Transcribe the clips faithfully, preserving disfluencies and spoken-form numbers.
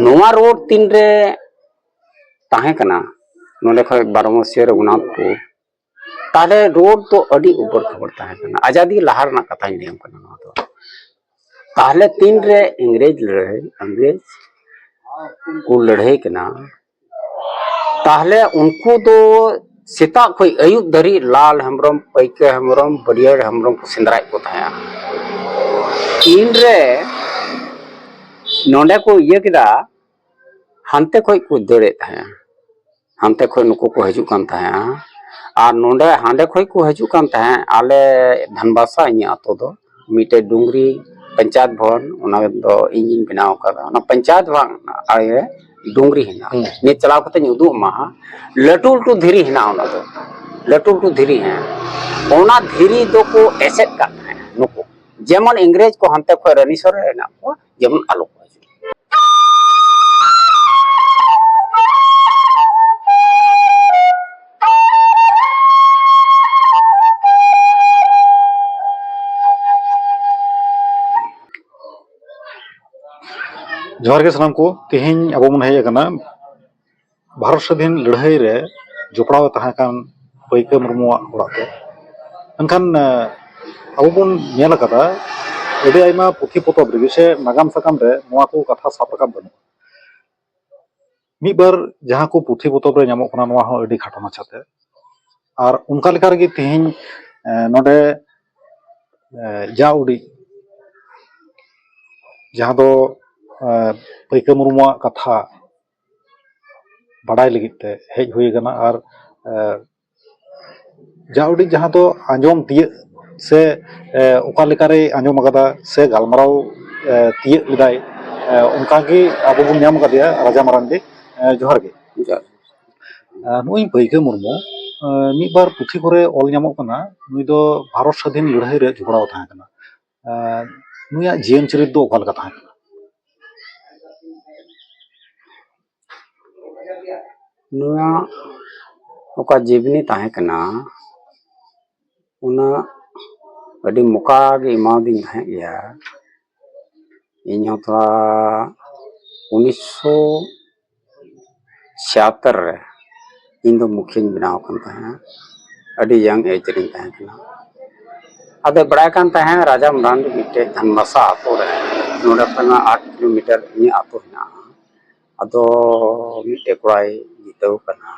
ᱱᱚᱣᱟ ᱨᱳᱰ ᱛᱤᱱᱨᱮ ᱛᱟᱦᱮᱸ ᱠᱟᱱᱟ, ᱱᱚᱰᱮ ᱠᱷᱚᱱ ᱵᱟᱨᱚᱢᱚᱥᱤᱭᱟᱹ ᱨᱚᱜᱷᱩᱱᱟᱛᱷᱯᱩᱨ, ᱛᱟᱦᱞᱮ ᱨᱳᱰ ᱫᱚ ᱟᱹᱰᱤ ᱩᱵᱚᱲ ᱠᱷᱟᱵᱚᱲ ᱛᱟᱦᱮᱸ ᱠᱟᱱᱟ᱾ ᱟᱡᱟᱫᱤ ᱞᱟᱦᱟ ᱨᱮᱱᱟᱜ ᱠᱟᱛᱷᱟᱧ ᱞᱟᱹᱭᱟᱢ ᱠᱟᱱᱟ ᱱᱚᱣᱟ ᱫᱚ᱾ ᱛᱟᱦᱞᱮ ᱛᱤᱱᱨᱮ ᱤᱝᱨᱮᱡᱽ ᱞᱟᱹᱲᱦᱟᱹᱭ, ᱤᱝᱨᱮᱡᱽ ᱠᱚ ᱞᱟᱹᱲᱦᱟᱹᱭ ᱠᱟᱱᱟ, ᱛᱟᱦᱞᱮ ᱩᱱᱠᱩ ᱫᱚ ᱥᱮᱛᱟᱜ ᱠᱷᱚᱱ ᱟᱹᱭᱩᱵ ᱫᱷᱟᱹᱨᱤᱡ ᱞᱟᱞ ᱦᱮᱢᱵᱨᱚᱢ, ᱯᱟᱹᱭᱠᱟᱹ ᱦᱮᱢᱵᱨᱚᱢ, ᱵᱟᱹᱨᱭᱟᱹᱲ ᱦᱮᱢᱵᱨᱚᱢ ᱠᱚ ᱥᱮᱸᱫᱽᱨᱟᱭᱮᱫ ᱠᱚ ᱛᱟᱦᱮᱸᱜᱼᱟ᱾ ᱛᱤᱱᱨᱮ ᱱᱚᱰᱮ ᱠᱚ ᱤᱭᱟᱹ ᱠᱮᱫᱟ, ᱦᱟᱱᱛᱮ ᱠᱷᱚᱱ ᱠᱚ ᱫᱟᱹᱲᱮᱫ ᱛᱟᱦᱮᱸᱜᱼᱟ, ᱦᱟᱱᱛᱮ ᱠᱷᱚᱱ ᱱᱩᱠᱩ ᱠᱚ ᱦᱤᱡᱩᱜ ᱠᱟᱱ ᱛᱟᱦᱮᱸᱜᱼᱟ᱾ ᱟᱨ ᱱᱚᱰᱮ ᱦᱟᱸᱰᱮ ᱠᱷᱚᱱ ᱠᱚ ᱦᱤᱡᱩᱜ ᱠᱟᱱ ᱛᱟᱦᱮᱸᱫ, ᱟᱞᱮ ᱫᱷᱟᱱᱵᱟᱥᱟ, ᱤᱧᱟᱹᱜ ᱟᱛᱳ ᱫᱚ ᱢᱤᱫᱴᱮᱡ ᱰᱩᱝᱨᱤ ᱯᱚᱧᱪᱟᱭᱮᱛ ᱵᱷᱚᱵᱚᱱ, ᱚᱱᱟ ᱫᱚ ᱤᱧ ᱜᱤᱧ ᱵᱮᱱᱟᱣ ᱟᱠᱟᱫᱟ᱾ ᱚᱱᱟ ᱯᱚᱧᱪᱟᱭᱮᱛ ᱵᱷᱚᱵᱚᱱ ᱟᱲᱮ ᱰᱩᱝᱨᱤ ᱦᱮᱱᱟᱜᱼᱟ᱾ ᱦᱩᱸ᱾ ᱱᱤᱛ ᱪᱟᱞᱟᱣ ᱠᱟᱛᱮᱧ ᱩᱫᱩᱜ ᱟᱢᱟ ᱦᱟᱸᱜ, ᱞᱟᱹᱴᱩ ᱞᱟᱹᱴᱩ ᱫᱷᱤᱨᱤ ᱦᱮᱱᱟᱜᱼᱟ᱾ ᱚᱱᱟ ᱫᱚ ᱞᱟᱹᱴᱩ ᱞᱟᱹᱴᱩ ᱫᱷᱤᱨᱤ, ᱦᱮᱸ, ᱚᱱᱟ ᱫᱷᱤᱨᱤ ᱫᱚᱠᱚ ᱮᱥᱮᱫ ᱠᱟᱜ ᱛᱟᱦᱮᱸᱫ ᱱᱩᱠᱩ, ᱡᱮᱢᱚᱱ ᱤᱝᱨᱮᱡᱽ ᱠᱚ ᱦᱟᱱᱛᱮ ᱠᱷᱚᱱ ᱨᱟᱱᱤᱥᱚᱨ ᱨᱮ ᱦᱮᱱᱟᱜ ᱠᱚᱣᱟ, ᱡᱮᱢᱚᱱ ᱟᱞᱚ ᱠᱚ ᱦᱤᱡᱩᱜ᱾ ᱡᱚᱦᱟᱨ ᱜᱮ ᱥᱟᱱᱟᱢ ᱠᱚ᱾ ᱛᱮᱦᱮᱧ ᱟᱵᱚ ᱵᱚᱱ ᱦᱮᱡ ᱟᱠᱟᱱᱟ ᱵᱷᱟᱨᱚᱛ ᱥᱟᱹᱫᱷᱤᱱ ᱞᱟᱹᱲᱦᱟᱹᱭ ᱨᱮ ᱡᱚᱯᱲᱟᱣ ᱮ ᱛᱟᱦᱮᱸ ᱠᱟᱱ ᱯᱟᱹᱭᱠᱟᱹ ᱢᱩᱨᱢᱩᱣᱟᱜ ᱚᱲᱟᱜ ᱛᱮ᱾ ᱢᱮᱱᱠᱷᱟᱱ, ᱮ, ᱟᱵᱚ ᱵᱚᱱ ᱧᱮᱞ ᱟᱠᱟᱫᱟ, ᱟᱹᱰᱤ ᱟᱭᱢᱟ ᱯᱩᱛᱷᱤ ᱯᱚᱛᱚᱵ ᱨᱮᱜᱮ ᱥᱮ ᱱᱟᱜᱟᱢ ᱥᱟᱠᱟᱢ ᱨᱮ ᱱᱚᱣᱟ ᱠᱚ ᱠᱟᱛᱷᱟ ᱥᱟᱵ ᱨᱟᱠᱟᱵ ᱵᱟᱹᱱᱩᱜᱼᱟ᱾ ᱢᱤᱫ ᱵᱟᱨ ᱡᱟᱦᱟᱸ ᱠᱚ ᱯᱩᱛᱷᱤ ᱯᱚᱛᱚᱵ ᱨᱮ ᱧᱟᱢᱚᱜ ᱠᱟᱱᱟ, ᱱᱚᱣᱟ ᱦᱚᱸ ᱟᱹᱰᱤ ᱠᱷᱟᱴᱚ ᱢᱟᱪᱷᱟᱛᱮ᱾ ᱟᱨ ᱚᱱᱠᱟ ᱞᱮᱠᱟ ᱨᱮᱜᱮ ᱛᱮᱦᱮᱧ, ᱮ, ᱱᱚᱰᱮ, ᱮ, ᱡᱟ ᱩᱰᱤᱡ ᱡᱟᱦᱟᱸ ᱫᱚ, ᱮ, ᱯᱟᱹᱭᱠᱟᱹ ᱢᱩᱨᱢᱩᱣᱟᱜ ᱠᱟᱛᱷᱟ ᱵᱟᱰᱟᱭ ᱞᱟᱹᱜᱤᱫ ᱛᱮ ᱦᱮᱡ ᱦᱩᱭ ᱟᱠᱟᱱᱟ᱾ ᱟᱨ, ᱮ, ᱡᱟ ᱩᱰᱤᱡ ᱡᱟᱦᱟᱸ ᱫᱚ ᱟᱸᱡᱚᱢ ᱛᱤᱭᱟᱹᱜ ᱥᱮ, ᱮ, ᱚᱠᱟ ᱞᱮᱠᱟᱨᱮᱭ ᱟᱸᱡᱚᱢ ᱟᱠᱟᱫᱟ ᱥᱮ ᱜᱟᱞᱢᱟᱨᱟᱣ, ᱮ, ᱛᱤᱭᱟᱹᱜ ᱞᱮᱫᱟᱭ, ᱮ, ᱚᱱᱠᱟᱜᱮ ᱟᱵᱚ ᱵᱚᱱ ᱧᱟᱢ ᱟᱠᱟᱫᱮᱭᱟ ᱨᱟᱡᱟ ᱢᱟᱨᱟᱱᱰᱤ᱾ ᱮ, ᱡᱚᱦᱟᱨ ᱜᱮ᱾ ᱡᱚᱦᱟᱨ᱾ ᱮ, ᱱᱩᱭ ᱯᱟᱹᱭᱠᱟᱹ ᱢᱩᱨᱢᱩ, ᱮ, ᱢᱤᱫ ᱵᱟᱨ ᱯᱩᱛᱷᱤ ᱠᱚᱨᱮ ᱚᱞ ᱧᱟᱢᱚᱜ ᱠᱟᱱᱟ, ᱱᱩᱭ ᱫᱚ ᱵᱷᱟᱨᱚᱛ ᱥᱟᱹᱫᱷᱤᱱ ᱞᱟᱹᱲᱦᱟᱹᱭ ᱨᱮ ᱡᱚᱯᱲᱟᱣ ᱛᱟᱦᱮᱸ ᱠᱟᱱᱟ᱾ ᱮ, ᱱᱩᱭᱟᱜ ᱡᱤᱭᱚᱱ ᱪᱚᱨᱤᱛ ᱫᱚ ᱚᱠᱟ ᱞᱮᱠᱟ ᱛᱟᱦᱮᱸ ᱠᱟᱱᱟ? ᱱᱚᱣᱟ ᱚᱠᱟ ᱡᱤᱵᱽᱱᱤ ᱛᱟᱦᱮᱸ ᱠᱟᱱᱟ, ᱚᱱᱟ ᱟᱹᱰᱤ ᱢᱚᱠᱟ ᱜᱮ ᱮᱢᱟᱣᱫᱤᱧ ᱛᱟᱦᱮᱸᱫ ᱜᱮᱭᱟ᱾ ᱤᱧ ᱦᱚᱸ ᱛᱷᱚᱲᱟ ᱩᱱᱤᱥᱥᱚ ᱪᱷᱤᱭᱟᱛᱛᱚᱨ ᱨᱮ ᱤᱧ ᱫᱚ ᱢᱩᱠᱷᱤᱭᱟᱹᱧ ᱵᱮᱱᱟᱣ ᱟᱠᱟᱱ ᱛᱟᱦᱮᱸᱫ᱾ ᱟᱹᱰᱤ ᱭᱟᱝ ᱮᱡᱽ ᱨᱤᱧ ᱛᱟᱦᱮᱸ ᱠᱟᱱᱟ᱾ ᱟᱫᱚ ᱵᱟᱲᱟᱭ ᱠᱟᱱ ᱛᱟᱦᱮᱸᱫ ᱨᱟᱡᱟ ᱢᱟᱨᱟᱱᱰᱤ ᱢᱤᱫᱴᱮᱡ ᱫᱷᱟᱱᱵᱟᱥᱟ ᱟᱛᱳ ᱨᱮ, ᱱᱚᱰᱮ ᱠᱷᱚᱱᱟᱜ ᱟᱴ ᱠᱤᱞᱳᱢᱤᱴᱟᱨ ᱤᱧᱟᱹᱜ ᱟᱛᱳ ᱦᱮᱱᱟᱜᱼᱟ᱾ ᱟᱫᱚ ᱢᱤᱫᱴᱮᱡ ᱠᱚᱲᱟᱭ ᱡᱤᱛᱟᱹᱣ ᱠᱟᱱᱟ᱾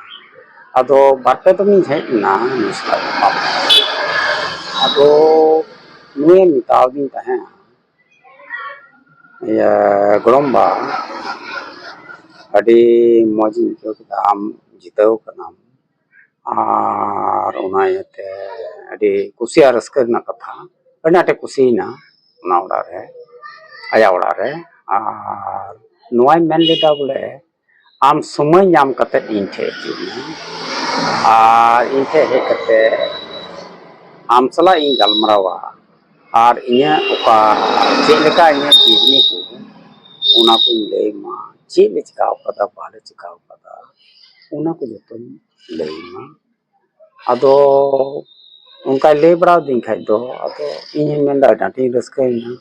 ᱟᱫᱚ ᱵᱟᱨ ᱯᱮ ᱫᱚᱢᱤᱧ ᱦᱮᱡ ᱮᱱᱟ ᱱᱩᱭ ᱥᱟᱞᱟᱜ ᱧᱟᱯᱟᱢ᱾ ᱟᱫᱚ ᱱᱩᱭᱮ ᱢᱮᱛᱟᱣᱫᱤᱧ ᱛᱟᱦᱮᱸᱫ, ᱤᱭᱟᱹ, ᱜᱚᱲᱚᱢᱵᱟ, ᱟᱹᱰᱤ ᱢᱚᱡᱽ ᱤᱧ ᱟᱹᱭᱠᱟᱹᱣ ᱠᱮᱫᱟ, ᱟᱢ ᱡᱤᱛᱟᱹᱣ ᱠᱟᱱᱟᱢ᱾ ᱟᱨ ᱚᱱᱟ ᱤᱭᱟᱹᱛᱮ ᱟᱹᱰᱤ ᱠᱩᱥᱤ ᱟᱨ ᱨᱟᱹᱥᱠᱟᱹ ᱨᱮᱱᱟᱜ ᱠᱟᱛᱷᱟ, ᱟᱹᱰᱤ ᱟᱸᱴᱮ ᱠᱩᱥᱤᱭᱮᱱᱟ ᱚᱱᱟ ᱚᱲᱟᱜ ᱨᱮ, ᱟᱭᱟᱜ ᱚᱲᱟᱜ ᱨᱮ᱾ ᱟᱨ ᱱᱚᱣᱟᱭ ᱢᱮᱱ ᱞᱮᱫᱟ ᱵᱚᱞᱮ, ᱟᱢ ᱥᱚᱢᱚᱭ ᱧᱟᱢ ᱠᱟᱛᱮ ᱤᱧ ᱴᱷᱮᱱ ᱦᱤᱡᱩᱜ ᱢᱮ, ᱟᱨ ᱤᱧ ᱴᱷᱮᱱ ᱦᱮᱡ ᱠᱟᱛᱮ ᱟᱢ ᱥᱟᱞᱟᱜ ᱤᱧ ᱜᱟᱞᱢᱟᱨᱟᱣᱟ, ᱟᱨ ᱤᱧᱟᱹᱜ ᱚᱠᱟ ᱪᱮᱫ ᱞᱮᱠᱟ ᱤᱧᱟᱹᱜ ᱠᱤᱰᱱᱤ ᱠᱚ, ᱚᱱᱟ ᱠᱚᱧ ᱞᱟᱹᱭ ᱟᱢᱟ, ᱪᱮᱫ ᱞᱮ ᱪᱤᱠᱟᱹᱣ ᱠᱟᱫᱟ, ᱵᱟᱞᱮ ᱪᱤᱠᱟᱹᱣ ᱠᱟᱫᱟ, ᱚᱱᱟ ᱠᱚ ᱡᱚᱛᱚᱧ ᱞᱟᱹᱭ ᱟᱢᱟ᱾ ᱟᱫᱚ ᱚᱱᱠᱟᱭ ᱞᱟᱹᱭ ᱵᱟᱲᱟ ᱟᱹᱫᱤᱧ ᱠᱷᱟᱡ ᱫᱚ, ᱟᱫᱚ ᱤᱧ ᱦᱚᱧ ᱢᱮᱱᱫᱟ, ᱟᱹᱰᱤ ᱟᱸᱴᱤᱧ ᱨᱟᱹᱥᱠᱟᱹᱭᱮᱱᱟ᱾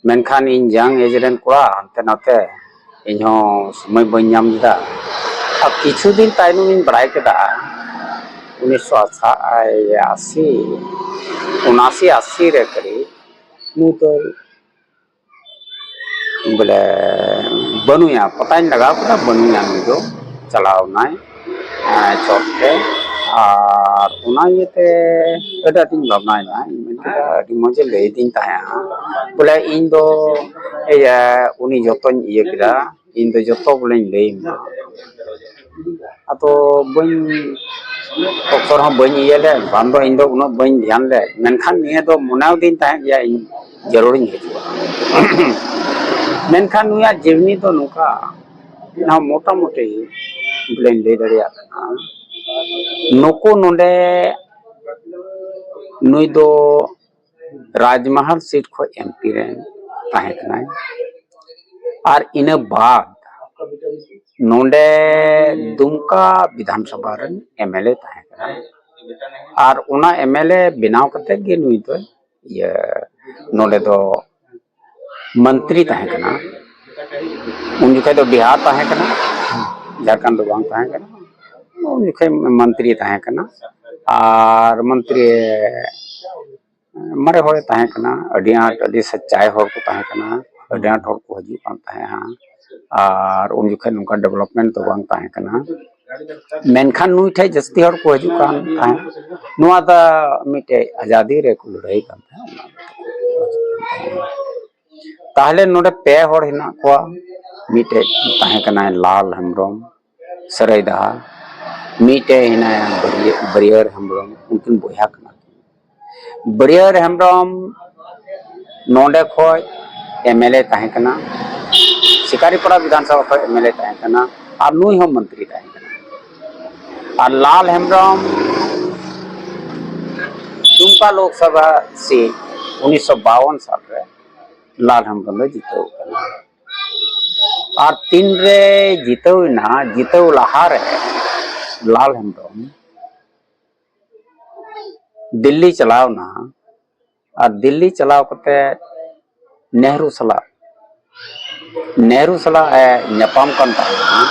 ᱢᱮᱱᱠᱷᱟᱱ ᱤᱧ ᱡᱟᱝ ᱮᱡᱽ ᱨᱮᱱ ᱠᱚᱲᱟ, ᱦᱟᱱᱛᱮ ᱱᱟᱛᱮ, ᱤᱧ ᱦᱚᱸ ᱥᱚᱢᱚᱭ ᱵᱟᱹᱧ ᱧᱟᱢ ᱞᱮᱫᱟ᱾ ᱟᱨ ᱠᱤᱪᱷᱩ ᱫᱤᱱ ᱛᱟᱭᱱᱚᱢ ᱤᱧ ᱵᱟᱲᱟᱭ ᱠᱮᱫᱟ, ᱩᱱᱤᱥᱥᱚ ᱟᱥᱤ, ᱩᱱᱟᱥᱤ ᱟᱥᱤ ᱨᱮ ᱠᱟᱹᱨᱤᱵ ᱱᱩᱭ ᱫᱚ ᱵᱚᱞᱮ ᱵᱟᱹᱱᱩᱭᱟ, ᱯᱟᱛᱟᱧ ᱞᱟᱜᱟᱣ ᱠᱮᱫᱟ, ᱵᱟᱹᱱᱩᱭᱟ ᱱᱩᱭ ᱫᱚ, ᱪᱟᱞᱟᱣ ᱮᱱᱟᱭ, ᱮᱸ, ᱪᱚᱴ ᱛᱮ᱾ ᱟᱨ ᱚᱱᱟ ᱤᱭᱟᱹᱛᱮ ᱟᱹᱰᱤ ᱟᱸᱴᱤᱧ ᱵᱷᱟᱵᱽᱱᱟᱭᱮᱱᱟ, ᱤᱧ ᱢᱮᱱ ᱠᱮᱫᱟ, ᱟᱹᱰᱤ ᱢᱚᱡᱽ ᱮ ᱞᱟᱹᱭ ᱟᱹᱫᱤᱧ ᱛᱟᱦᱮᱸᱜᱼᱟ ᱵᱚᱞᱮ, ᱤᱧ ᱫᱚ ᱤᱭᱟᱹ ᱩᱱᱤ ᱡᱚᱛᱚᱧ ᱤᱭᱟᱹ ᱠᱮᱫᱟ, ᱤᱧ ᱫᱚ ᱡᱚᱛᱚ ᱵᱚᱞᱮᱧ ᱞᱟᱹᱭ ᱟᱢᱟ᱾ ᱟᱫᱚ ᱵᱟᱹᱧ, ᱚᱠᱛᱚ ᱨᱮᱦᱚᱸ ᱵᱟᱹᱧ ᱤᱭᱟᱹ ᱞᱮᱫ, ᱵᱟᱝ ᱫᱚ ᱤᱧ ᱫᱚ ᱩᱱᱟᱹᱜ ᱵᱟᱹᱧ ᱫᱷᱮᱭᱟᱱ ᱞᱮᱫ, ᱢᱮᱱᱠᱷᱟᱱ ᱱᱤᱭᱟᱹ ᱫᱚ ᱢᱚᱱᱮ ᱟᱹᱫᱤᱧ ᱛᱟᱦᱮᱸᱫ ᱜᱮᱭᱟ ᱤᱧ ᱡᱟᱹᱨᱩᱲᱤᱧ ᱦᱤᱡᱩᱜᱼᱟ᱾ ᱢᱮᱱᱠᱷᱟᱱ ᱱᱩᱭᱟᱜ ᱡᱤᱨᱱᱤ ᱫᱚ ᱱᱚᱝᱠᱟ, ᱱᱚᱣᱟ ᱢᱚᱴᱟᱢᱩᱴᱤ ᱵᱚᱞᱮᱧ ᱞᱟᱹᱭ ᱫᱟᱲᱮᱭᱟᱜ ᱠᱟᱱᱟ, ᱱᱩᱠᱩ ᱱᱚᱰᱮ ᱱᱩᱭ ᱫᱚ ᱨᱟᱡᱽᱢᱟᱦᱟᱞ ᱥᱤᱴ ᱠᱷᱚᱱ ᱮᱢᱯᱤ ᱨᱮ ᱛᱟᱦᱮᱸ ᱠᱟᱱᱟᱭ᱾ ᱟᱨ ᱤᱱᱟᱹ ᱵᱟᱫ ᱱᱚᱰᱮ ᱫᱩᱢᱠᱟ ᱵᱤᱫᱷᱟᱱ ᱥᱚᱵᱷᱟ ᱨᱮᱱ ᱮᱢᱮᱞᱮ ᱛᱟᱦᱮᱸ ᱠᱟᱱᱟᱭ᱾ ᱟᱨ ᱚᱱᱟ ᱮᱢᱮᱞᱮ ᱵᱮᱱᱟᱣ ᱠᱟᱛᱮ ᱜᱮ ᱱᱩᱭ ᱫᱚ ᱤᱭᱟᱹ ᱱᱚᱰᱮ ᱫᱚ ᱢᱚᱱᱛᱨᱤ ᱛᱟᱦᱮᱸ ᱠᱟᱱᱟ᱾ ᱩᱱ ᱡᱚᱠᱷᱮᱡ ᱫᱚ ᱵᱤᱦᱟᱨ ᱛᱟᱦᱮᱸ ᱠᱟᱱᱟ, ᱡᱷᱟᱲᱠᱷᱚᱸᱰ ᱫᱚ ᱵᱟᱝ ᱛᱟᱦᱮᱸ ᱠᱟᱱᱟ᱾ ᱩᱱ ᱡᱚᱠᱷᱮᱡ ᱢᱚᱱᱛᱨᱤ ᱛᱟᱦᱮᱸ ᱠᱟᱱᱟ, ᱟᱨ ᱢᱚᱱᱛᱨᱤ ᱢᱟᱨᱮ ᱦᱚᱲᱮ ᱛᱟᱦᱮᱸ ᱠᱟᱱᱟ, ᱟᱹᱰᱤ ᱟᱸᱴ, ᱟᱹᱰᱤ ᱥᱟᱪᱟᱭ ᱦᱚᱲ ᱠᱚ ᱛᱟᱦᱮᱸ ᱠᱟᱱᱟ, ᱟᱹᱰᱤ ᱟᱸᱴ ᱦᱚᱲ ᱠᱚ ᱦᱤᱡᱩᱜ ᱠᱟᱱ ᱛᱟᱦᱮᱸᱜᱼᱟ᱾ ᱟᱨ ᱩᱱ ᱡᱚᱠᱷᱮᱡ ᱱᱚᱝᱠᱟ development ᱫᱚ ᱵᱟᱝ ᱛᱟᱦᱮᱸ ᱠᱟᱱᱟ, ᱢᱮᱱᱠᱷᱟᱱ ᱱᱩᱭ ᱴᱷᱮᱡ ᱡᱟᱹᱥᱛᱤ ᱦᱚᱲ ᱠᱚ ᱦᱤᱡᱩᱜ ᱠᱟᱱ ᱛᱟᱦᱮᱸᱫ᱾ ᱱᱚᱣᱟ ᱫᱚ ᱢᱤᱫᱴᱮᱡ ᱟᱡᱟᱫᱤ ᱨᱮ ᱠᱚ ᱞᱟᱹᱲᱦᱟᱹᱭ ᱠᱟᱱ ᱛᱟᱦᱮᱸᱫ᱾ ᱛᱟᱦᱞᱮ ᱱᱚᱰᱮ ᱯᱮ ᱦᱚᱲ ᱦᱮᱱᱟᱜ ᱠᱚᱣᱟ, ᱢᱤᱫᱴᱮᱡ ᱛᱟᱦᱮᱸ ᱠᱟᱱᱟᱭ ᱞᱟᱞ ᱦᱮᱢᱵᱨᱚᱢ, ᱥᱟᱹᱨᱟᱹᱭᱫᱟᱦᱟ, ᱢᱤᱫᱴᱮᱡ ᱦᱮᱱᱟᱭᱟ ᱵᱟᱹᱨᱭᱟᱹ-, ᱵᱟᱹᱨᱭᱟᱹᱲ ᱦᱮᱢᱵᱨᱚᱢ, ᱩᱱᱠᱤᱱ ᱵᱚᱭᱦᱟ ᱠᱟᱱᱟ ᱠᱤᱱ᱾ ᱵᱟᱹᱨᱭᱟᱹᱲ ᱦᱮᱢᱵᱨᱚᱢ ᱱᱚᱰᱮ ᱠᱷᱚᱡ ᱮᱢ ᱮᱞ ᱮ ᱛᱟᱦᱮᱸ ᱠᱟᱱᱟ, ᱥᱤᱠᱟᱨᱤᱯᱟᱲᱟ ᱵᱤᱫᱷᱟᱱ ᱥᱚᱵᱷᱟ ᱠᱷᱚᱡ ᱮᱢ ᱮᱞ ᱮ ᱛᱟᱦᱮᱸ ᱠᱟᱱᱟ, ᱟᱨ ᱱᱩᱭ ᱦᱚᱸ ᱢᱚᱱᱛᱨᱤ ᱛᱟᱦᱮᱸ ᱠᱟᱱᱟ᱾ ᱟᱨ ᱞᱟᱞ ᱦᱮᱢᱵᱨᱚᱢ ᱫᱩᱢᱠᱟ ᱞᱳᱠᱥᱚᱵᱷᱟ ᱥᱤᱴ ᱩᱱᱤᱥᱥᱚ ᱵᱟᱣᱚᱱ ᱥᱟᱞ ᱨᱮ ᱞᱟᱞ ᱦᱮᱢᱵᱨᱚᱢ ᱫᱚ ᱡᱤᱛᱟᱹᱣ ᱠᱟᱱᱟ᱾ ᱟᱨ ᱛᱤᱱᱨᱮ ᱡᱤᱛᱟᱹᱣ ᱮᱱᱟ, ᱡᱤᱛᱟᱹᱣ ᱞᱟᱦᱟᱨᱮ ᱞᱟᱞ ᱦᱮᱢᱵᱨᱚᱢ ᱫᱤᱞᱞᱤ ᱪᱟᱞᱟᱣ ᱮᱱᱟ᱾ ᱟᱨ ᱫᱤᱞᱞᱤ ᱪᱟᱞᱟᱣ ᱠᱟᱛᱮ ᱱᱮᱦᱨᱩ ᱥᱟᱞᱟᱜ, ᱱᱮᱦᱨᱩ ᱥᱟᱞᱟᱜ ᱮ ᱧᱟᱯᱟᱢ ᱠᱟᱱ ᱛᱟᱦᱮᱱᱟ᱾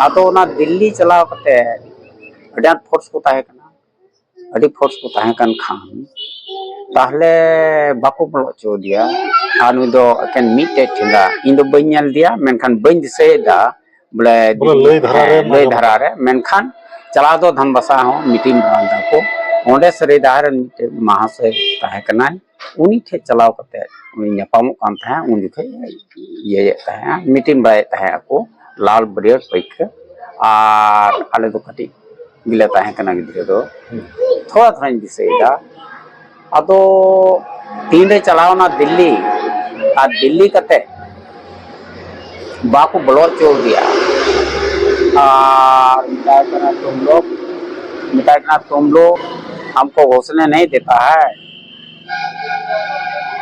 ᱟᱫᱚ ᱚᱱᱟ ᱫᱤᱞᱞᱤ ᱪᱟᱞᱟᱣ ᱠᱟᱛᱮ ᱟᱹᱰᱤ ᱟᱸᱴ ᱯᱷᱳᱨᱥ ᱠᱚ ᱛᱟᱦᱮᱸ ᱠᱟᱱᱟ, ᱟᱹᱰᱤ ᱯᱷᱳᱨᱥ ᱠᱚ ᱛᱟᱦᱮᱸ ᱠᱟᱱ ᱠᱷᱟᱱ ᱛᱟᱦᱞᱮ ᱵᱟᱠᱚ ᱵᱚᱞᱚ ᱦᱚᱪᱚ ᱟᱫᱮᱭᱟ᱾ ᱟᱨ ᱱᱩᱭ ᱫᱚ ᱮᱠᱮᱱ ᱢᱤᱫᱴᱮᱡ ᱴᱷᱮᱸᱜᱟ, ᱤᱧ ᱫᱚ ᱵᱟᱹᱧ ᱧᱮᱞ ᱤᱫᱤᱭᱟ, ᱢᱮᱱᱠᱷᱟᱱ ᱵᱟᱹᱧ ᱫᱤᱥᱟᱹᱭᱮᱫᱟ ᱵᱚᱞᱮ ᱵᱚᱞᱮ ᱞᱟᱹᱭ ᱫᱷᱟᱨᱟ ᱨᱮ ᱦᱮᱸ, ᱞᱟᱹᱭ ᱫᱷᱟᱨᱟ ᱨᱮ᱾ ᱢᱮᱱᱠᱷᱟᱱ ᱪᱟᱞᱟᱣ ᱫᱚ ᱫᱷᱟᱢᱵᱟᱥᱟ ᱦᱚᱸ ᱢᱤᱴᱤᱝ ᱵᱟᱲᱟ ᱞᱮᱫᱟ ᱠᱚ᱾ ᱚᱸᱰᱮ ᱥᱟᱹᱨᱟᱹᱭᱫᱟᱦᱟ ᱨᱮᱱ ᱢᱤᱫᱴᱮᱡ ᱢᱟᱦᱟᱥᱚᱭ ᱛᱟᱦᱮᱸ ᱠᱟᱱᱟᱭ, ᱩᱱᱤ ᱴᱷᱮᱡ ᱪᱟᱞᱟᱣ ᱠᱟᱛᱮ ᱩᱱᱤ ᱧᱟᱯᱟᱢᱚᱜ ᱠᱟᱱ ᱛᱟᱦᱮᱸᱫ᱾ ᱩᱱ ᱡᱚᱠᱷᱮᱡ ᱤᱭᱟᱹᱭᱮᱫ ᱛᱟᱦᱮᱸᱫ, ᱢᱤᱴᱤᱝ ᱵᱟᱲᱟᱭᱮᱫ ᱛᱟᱦᱮᱸᱫ ᱟᱠᱚ ᱞᱟᱞ ᱵᱟᱹᱨᱭᱟᱹᱲ ᱯᱟᱹᱭᱠᱟᱹ᱾ ᱟᱨ ᱟᱞᱮ ᱫᱚ ᱠᱟᱹᱴᱤᱡ ᱜᱮᱞᱮ ᱛᱟᱦᱮᱸ ᱠᱟᱱᱟ ᱜᱤᱫᱽᱨᱟᱹ ᱫᱚ, ᱛᱷᱚᱲᱟ ᱛᱷᱚᱲᱟᱧ ᱫᱤᱥᱟᱹᱭᱮᱫᱟ᱾ ᱟᱫᱚ ᱛᱤᱱᱨᱮ ᱪᱟᱞᱟᱣᱱᱟ ᱫᱤᱞᱞᱤ, ᱟᱨ ᱫᱤᱞᱞᱤ ᱠᱟᱛᱮ ᱵᱟᱠᱚ ᱵᱚᱞᱚ ᱦᱚᱪᱚ ᱟᱫᱮᱭᱟ᱾ ᱟᱨ ᱢᱮᱛᱟᱭ ᱠᱟᱱᱟ, "ᱛᱩᱢ ᱞᱳᱜ," ᱢᱮᱛᱟᱭ ᱠᱟᱱᱟ, "ᱛᱩᱢ ᱞᱳᱜ ᱦᱟᱢᱠᱚ ᱜᱷᱩᱥᱱᱮ ᱱᱟᱦᱤᱸ ᱫᱮᱛᱟ ᱦᱟᱭ᱾"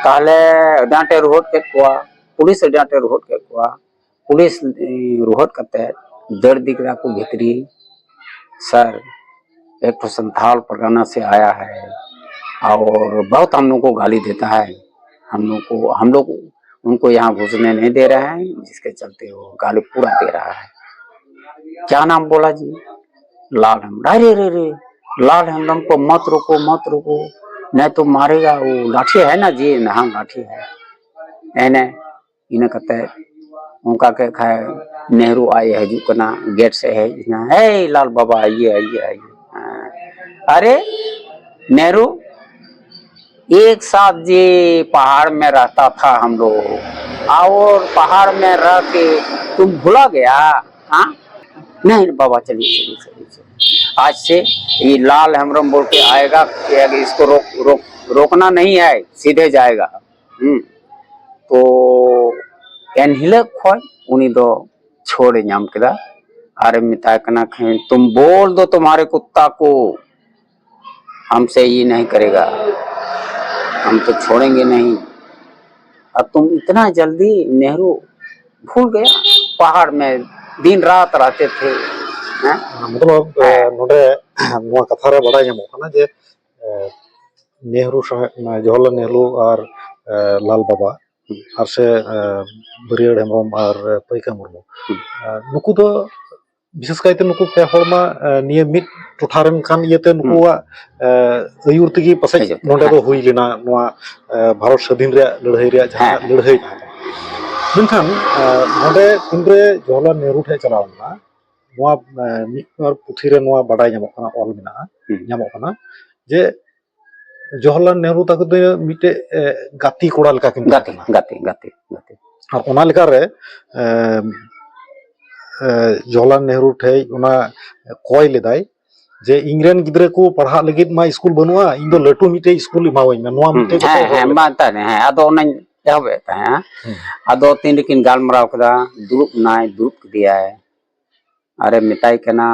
ᱛᱟᱦᱞᱮ ᱟᱹᱰᱤ ᱟᱸᱴᱮ ᱨᱩᱦᱮᱫ ᱠᱮᱫ ᱠᱚᱣᱟ, ᱯᱩᱞᱤᱥ ᱟᱹᱰᱤ ᱟᱸᱴᱮ ᱨᱩᱦᱮᱫ ᱠᱮᱫ ᱠᱚᱣᱟ᱾ ᱯᱩᱞᱤᱥ ᱨᱩᱦᱮᱫ ᱠᱟᱛᱮ ᱫᱟᱹᱲ ᱤᱫᱤ ᱠᱮᱫᱟ ᱠᱚ ᱵᱷᱤᱛᱨᱤ, "सर, एक तो संथाल परगना से आया है और बहुत हम लोग को गाली देता है, हम लोग को, हम लोग उनको यहाँ घुसने नहीं दे रहा है, जिसके चलते वो गाली पूरा दे रहा है। क्या नाम बोला जी? लाल हेम्ब्रम। अरे रे रे, लाल हेम्ब्रम को मत रोको, मत रोको, नहीं तो मारेगा। वो लाठी है ना जी? हाँ, लाठी है। ᱮᱱᱮ ᱤᱱᱟᱹ ᱠᱟᱛᱮ ᱚᱱᱠᱟ ᱠᱮᱫ ᱠᱷᱟᱡ ᱱᱮᱦᱨᱩ ᱟᱡ ᱮ ᱦᱤᱡᱩᱜ ᱠᱟᱱᱟ, ᱜᱮᱴ ᱥᱮᱫ ᱦᱮᱡ ᱮᱱᱟ᱾ "हे लाल बाबा, आइए, आइए, आइए।" हाँ। "अरे नेहरू, एक साथ जी पहाड़ में रहता था हम लोग, और पहाड़ में रह के तुम भुला गया? हाँ, नहीं बाबा, चलिए, चलिए, चलिए, चलिए। आज से ये लाल हेम्ब्रम बोल के आएगा, इसको रोक रोक रोकना नहीं है, सीधे जाएगा।" ᱦᱩᱸ᱾ ᱛᱚ ᱮᱱᱦᱤᱞᱳᱜ ᱠᱷᱚᱱ ᱩᱱᱤ ᱫᱚ ᱪᱷᱟᱹᱲ ᱮ ᱧᱟᱢ ᱠᱮᱫᱟ᱾ ᱟᱨᱮ ᱢᱮᱛᱟᱭ ᱠᱟᱱᱟ, "तुम बोल दो तुम्हारे कुत्ता को, हमसे ये नहीं करेगा, हम तो छोड़ेंगे नहीं। और तुम इतना जल्दी नेहरू भूल गया, पहाड़ में दिन रात रहते थे, हैं?" मतलब, ᱦᱮᱸ᱾ ᱱᱚᱰᱮ ᱱᱚᱣᱟ ᱠᱟᱛᱷᱟ ᱨᱮ ᱵᱟᱰᱟᱭ ᱧᱟᱢᱚᱜ ᱠᱟᱱᱟ ᱡᱮ, ᱮ, ᱱᱮᱦᱨᱩ ᱥᱟᱦᱮᱵ, ᱡᱚᱣᱟᱦᱚᱨᱞᱟᱞ ᱱᱮᱦᱨᱩ ᱟᱨ, ᱮ, ᱞᱟᱞ ᱵᱟᱵᱟ, ᱦᱩᱸ᱾ ᱟᱨ ᱥᱮ, ᱮ, ᱵᱟᱹᱨᱭᱟᱹᱲ ᱦᱮᱢᱵᱨᱚᱢ ᱟᱨ, ᱮ, ᱯᱟᱹᱭᱠᱟᱹ ᱢᱩᱨᱢᱩ, ᱦᱩᱸ᱾ ᱮ, ᱱᱩᱠᱩ ᱫᱚ ᱵᱤᱥᱮᱥ ᱠᱟᱭᱛᱮ ᱱᱩᱠᱩ ᱯᱮ ᱦᱚᱲ ᱢᱟ, ᱮ, ᱱᱤᱭᱟᱹ ᱢᱤᱫ ᱴᱚᱴᱷᱟ ᱨᱮᱱ ᱠᱟᱱ ᱤᱭᱟᱹᱛᱮ ᱦᱩᱸ᱾ ᱱᱩᱠᱩᱣᱟᱜ, ᱮ, ᱟᱹᱭᱩᱨ ᱛᱮᱜᱮ ᱯᱟᱥᱮᱡ ᱟᱹᱭᱩᱨ ᱛᱮ, ᱱᱚᱰᱮ ᱫᱚ ᱦᱮᱸ᱾ ᱦᱩᱭ ᱞᱮᱱᱟ, ᱱᱚᱣᱟ, ᱮ, ᱵᱷᱟᱨᱚᱛ ᱥᱟᱹᱫᱷᱤᱱ ᱨᱮᱭᱟᱜ ᱞᱟᱹᱲᱦᱟᱹᱭ ᱨᱮᱭᱟᱜ ᱡᱟᱦᱟᱸ ᱦᱮᱸ, ᱦᱮᱸ᱾ ᱞᱟᱹᱲᱦᱟᱹᱭ ᱛᱟᱦᱮᱸ ᱠᱟᱱᱟ᱾ ᱢᱮᱱᱠᱷᱟᱱ, ᱮ, ᱱᱚᱰᱮ ᱛᱤᱱᱨᱮ ᱡᱚᱣᱟᱦᱚᱨᱞᱟᱞ ᱱᱮᱦᱨᱩ ᱴᱷᱮᱱ ᱪᱟᱞᱟᱣ ᱞᱮᱱᱟ, ᱱᱚᱣᱟ, ᱮ, ᱢᱤᱫ ᱵᱟᱨ ᱯᱩᱛᱷᱤ ᱨᱮ ᱱᱚᱣᱟ ᱵᱟᱰᱟᱭ ᱧᱟᱢᱚᱜ ᱠᱟᱱᱟ, ᱚᱞ ᱢᱮᱱᱟᱜᱼᱟ, ᱦᱩᱸ᱾ ᱧᱟᱢᱚᱜ ᱠᱟᱱᱟ ᱡᱮ ᱡᱚᱣᱟᱦᱚᱨᱞᱟᱞ ᱱᱮᱦᱨᱩ ᱛᱟᱠᱚ ᱫᱚ ᱢᱤᱫᱴᱮᱡ, ᱮ, ᱜᱟᱛᱮ ᱠᱚᱲᱟ ᱞᱮᱠᱟ ᱠᱤᱱ ᱛᱟᱦᱮᱸ ᱜᱟᱛᱮ, ᱠᱟᱱᱟ᱾ ᱜᱟᱛᱮ, ᱜᱟᱛᱮ, ᱜᱟᱛᱮ᱾ ᱟᱨ ᱚᱱᱟ ᱞᱮᱠᱟᱨᱮ, ᱮ, ᱮ, ᱡᱚᱣᱟᱦᱚᱨᱞᱟᱞ ᱱᱮᱦᱨᱩ ᱴᱷᱮᱡ ᱚᱱᱟ ᱠᱚᱭ ᱞᱮᱫᱟᱭ ᱡᱮ, "ᱤᱧ ᱨᱮᱱ ᱜᱤᱫᱽᱨᱟᱹ ᱠᱚ ᱯᱟᱲᱦᱟᱜ ᱞᱟᱹᱜᱤᱫ ᱢᱟ ᱥᱠᱩᱞ ᱵᱟᱹᱱᱩᱜᱼᱟ, ᱤᱧ ᱫᱚ ᱞᱟᱹᱴᱩ ᱢᱤᱫᱴᱮᱡ ᱥᱠᱩᱞ ᱮᱢᱟᱣᱟᱹᱧ ᱢᱮ", ᱱᱚᱣᱟ ᱦᱩᱸ, ᱢᱤᱫᱴᱮᱡ ᱠᱟᱛᱷᱟ ᱦᱮᱸ, ᱦᱮᱸ, ᱦᱮᱸ᱾ ᱢᱟ ᱛᱟᱦᱮᱸ, ᱦᱮᱸ, ᱟᱫᱚ ᱚᱱᱟᱧ ᱮᱦᱚᱵᱮᱫ ᱛᱟᱦᱮᱸᱫ, ᱦᱮᱸ᱾ ᱦᱩᱸ᱾ ᱟᱫᱚ ᱛᱤᱱ ᱨᱮᱠᱤᱱ ᱜᱟᱞᱢᱟᱨᱟᱣ ᱠᱮᱫᱟ, ᱫᱩᱲᱩᱵ ᱱᱟᱭ, ᱫᱩᱲᱩᱵ ᱠᱮᱫᱮᱭᱟᱭ᱾ ᱟᱨᱮ ᱢᱮᱛᱟᱭ ᱠᱟᱱᱟ,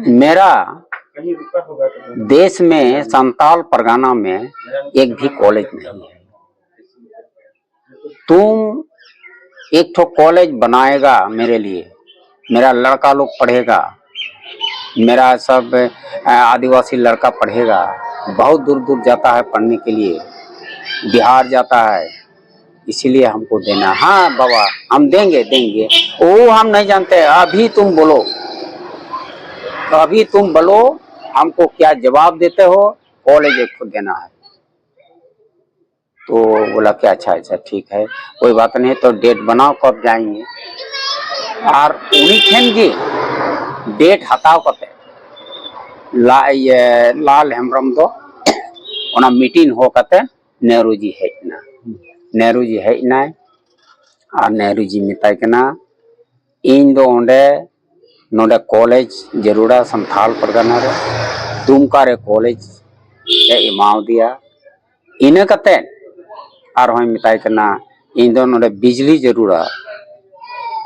"मेरा देश में संताल परगना में एक भी कॉलेज नहीं है। तुम एक ठो कॉलेज बनाएगा मेरे लिए, मेरा लड़का लोग पढ़ेगा, मेरा सब, अ, आदिवासी लड़का पढ़ेगा।" बहुत दूर दूर जाता है पढ़ने के लिए, बिहार जाता है, इसीलिए हमको देना। हाँ बाबा, हम देंगे, देंगे। वो हम नहीं जानते, अभी तुम बोलो, अभी तुम बोलो, हमको क्या जवाब देते हो, कॉलेज एक को देना है। तो बोला कि अच्छा, अच्छा, ठीक है, कोई बात नहीं, तो डेट बनाओ, कब जाएंगे। ᱟᱨ ᱩᱱᱤ ᱴᱷᱮᱱ ᱜᱮ ᱰᱮᱴ ᱦᱟᱛᱟᱣ ᱠᱟᱛᱮ ᱞᱟ-, ᱤᱭᱟᱹ, ᱞᱟᱞ ᱦᱮᱢᱵᱨᱚᱢ ᱫᱚ ᱚᱱᱟ ᱢᱤᱴᱤᱝ ᱦᱚᱦᱚ ᱠᱟᱛᱮ ᱱᱮᱦᱨᱩ ᱡᱤ ᱦᱮᱡ ᱮᱱᱟ᱾ ᱱᱮᱦᱨᱩ ᱡᱤ ᱦᱮᱡ ᱮᱱᱟᱭ ᱟᱨ ᱱᱮᱦᱨᱩ ᱡᱤ ᱢᱮᱛᱟᱭ ᱠᱟᱱᱟ, ᱤᱧ ᱫᱚ ᱚᱸᱰᱮ ᱱᱚᱰᱮ ᱠᱚᱞᱮᱡᱽ ᱡᱟᱹᱨᱩᱲᱟ ᱥᱟᱱᱛᱷᱟᱞ ᱯᱟᱨᱜᱟᱱᱟ ᱨᱮ, ᱫᱩᱢᱠᱟ ᱨᱮ ᱠᱚᱞᱮᱡᱽ ᱮ ᱮᱢᱟᱣᱟᱫᱮᱭᱟ᱾ ᱤᱱᱟᱹ ᱠᱟᱛᱮ ᱟᱨᱦᱚᱸᱭ ᱢᱮᱛᱟᱭ ᱠᱟᱱᱟ, ᱤᱧ ᱫᱚ ᱱᱚᱰᱮ ᱵᱤᱡᱽᱞᱤ ᱡᱟᱹᱨᱩᱲᱟ᱾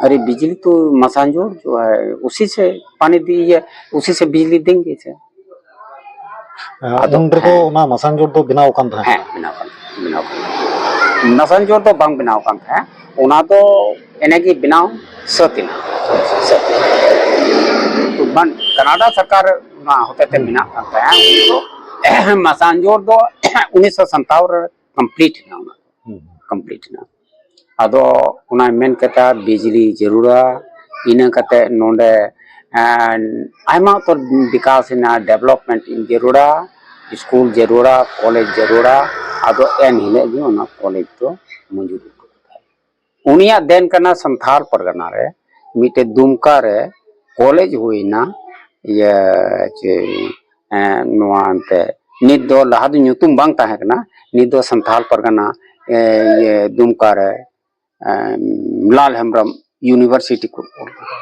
ᱟᱨᱮ ᱵᱤᱡᱽᱞᱤ ᱛᱚ ᱢᱟᱥᱟᱱᱡᱳᱲ ᱡᱳ ᱦᱟᱭ, ᱩᱥᱤ ᱥᱮ ᱯᱟᱱᱤ ᱫᱤᱭᱮ, ᱩᱥᱤ ᱥᱮ ᱵᱤᱡᱽᱞᱤ ᱫᱮᱝᱜᱮ ᱥᱮ᱾ ᱟᱫᱚ ᱩᱱ ᱨᱮᱫᱚ ᱦᱮᱸ᱾ ᱚᱱᱟ ᱢᱟᱥᱟᱱᱡᱳᱲ ᱫᱚ ᱵᱮᱱᱟᱣ ᱟᱠᱟᱱ ᱛᱟᱦᱮᱸᱫ? ᱦᱮᱸ, ᱵᱮᱱᱟᱣ ᱟᱠᱟᱱ ᱛᱟᱦᱮᱸᱫ, ᱵᱮᱱᱟᱣ ᱟᱠᱟᱱ ᱛᱟᱦᱮᱸᱫ᱾ ᱢᱟᱥᱟᱱᱡᱳᱲ ᱫᱚ ᱵᱟᱝ ᱵᱮᱱᱟᱣ ᱟᱠᱟᱱ ᱛᱟᱦᱮᱸᱫ, ᱚᱱᱟ ᱫᱚ ᱮᱱᱮ ᱜᱮ ᱵᱮᱱᱟᱣ ᱥᱟᱹᱛ ᱮᱱᱟ, ᱥᱟᱹᱛ ᱮᱱᱟ᱾ ᱵᱟᱝ, ᱠᱟᱱᱟᱰᱟ ᱥᱚᱨᱠᱟᱨ ᱚᱱᱟ ᱦᱚᱛᱮᱛᱮ ᱦᱩᱸ᱾ ᱵᱮᱱᱟᱜ ᱠᱟᱱ ᱛᱟᱦᱮᱸᱫ, ᱩᱱ ᱫᱚ ᱢᱟᱥᱟᱱᱡᱳᱲ ᱫᱚ ᱩᱱᱤᱥᱥᱚ ᱥᱟᱛᱟᱣ ᱨᱮ ᱠᱚᱢᱯᱞᱤᱴ ᱮᱱᱟ, ᱚᱱᱟ ᱦᱩᱸ᱾ ᱠᱚᱢᱯᱞᱤᱴ ᱮᱱᱟ᱾ ᱟᱫᱚ ᱚᱱᱟᱭ ᱢᱮᱱ ᱠᱮᱫᱟ ᱵᱤᱡᱽᱞᱤ ᱡᱟᱹᱨᱩᱲᱟ, ᱤᱱᱟᱹ ᱠᱟᱛᱮ ᱱᱚᱰᱮ, ᱮᱸ, ᱟᱭᱢᱟ ᱩᱛᱟᱹᱨ ᱵᱤᱠᱟᱥ ᱮᱱᱟ, ᱰᱮᱵᱷᱞᱚᱯᱢᱮᱱᱴ ᱡᱟᱹᱨᱩᱲᱟ, ᱥᱠᱩᱞ ᱡᱟᱹᱨᱩᱲᱟ, ᱠᱚᱞᱮᱡᱽ ᱡᱟᱹᱨᱩᱲᱟ᱾ ᱟᱫᱚ ᱮᱱ ᱦᱤᱞᱳᱜ ᱜᱮ ᱚᱱᱟ ᱠᱚᱞᱮᱡᱽ ᱫᱚ ᱢᱚᱧᱡᱩᱨ ᱦᱚᱴᱚ ᱠᱟᱫᱟᱭ᱾ ᱩᱱᱤᱭᱟᱜ ᱫᱮᱱ ᱠᱟᱱᱟ ᱥᱟᱱᱛᱷᱟᱞ ᱯᱟᱨᱜᱟᱱᱟ ᱨᱮ ᱢᱤᱫᱴᱮᱡ ᱫᱩᱢᱠᱟ ᱨᱮ ᱠᱚᱞᱮᱡᱽ ᱦᱩᱭᱱᱟ, ᱤᱭᱟᱹ ᱪᱮ, ᱮᱸ, ᱱᱚᱣᱟ ᱮᱱᱛᱮ ᱱᱤᱛ ᱫᱚ, ᱞᱟᱦᱟ ᱫᱚ ᱧᱩᱛᱩᱢ ᱵᱟᱝ ᱛᱟᱦᱮᱸ ᱠᱟᱱᱟ, ᱱᱤᱛ ᱫᱚ ᱥᱟᱱᱛᱷᱟᱞ ᱯᱟᱨᱜᱟᱱᱟ, ᱮᱸ, ᱤᱭᱟᱹ ᱫᱩᱢᱠᱟ ᱨᱮ, ᱮᱸ, ᱞᱟᱞ ᱦᱮᱢᱵᱨᱚᱢ ᱤᱭᱩᱱᱤᱵᱷᱟᱨᱥᱤᱴᱤ ᱠᱚ ᱚᱞ ᱠᱟᱫᱟ᱾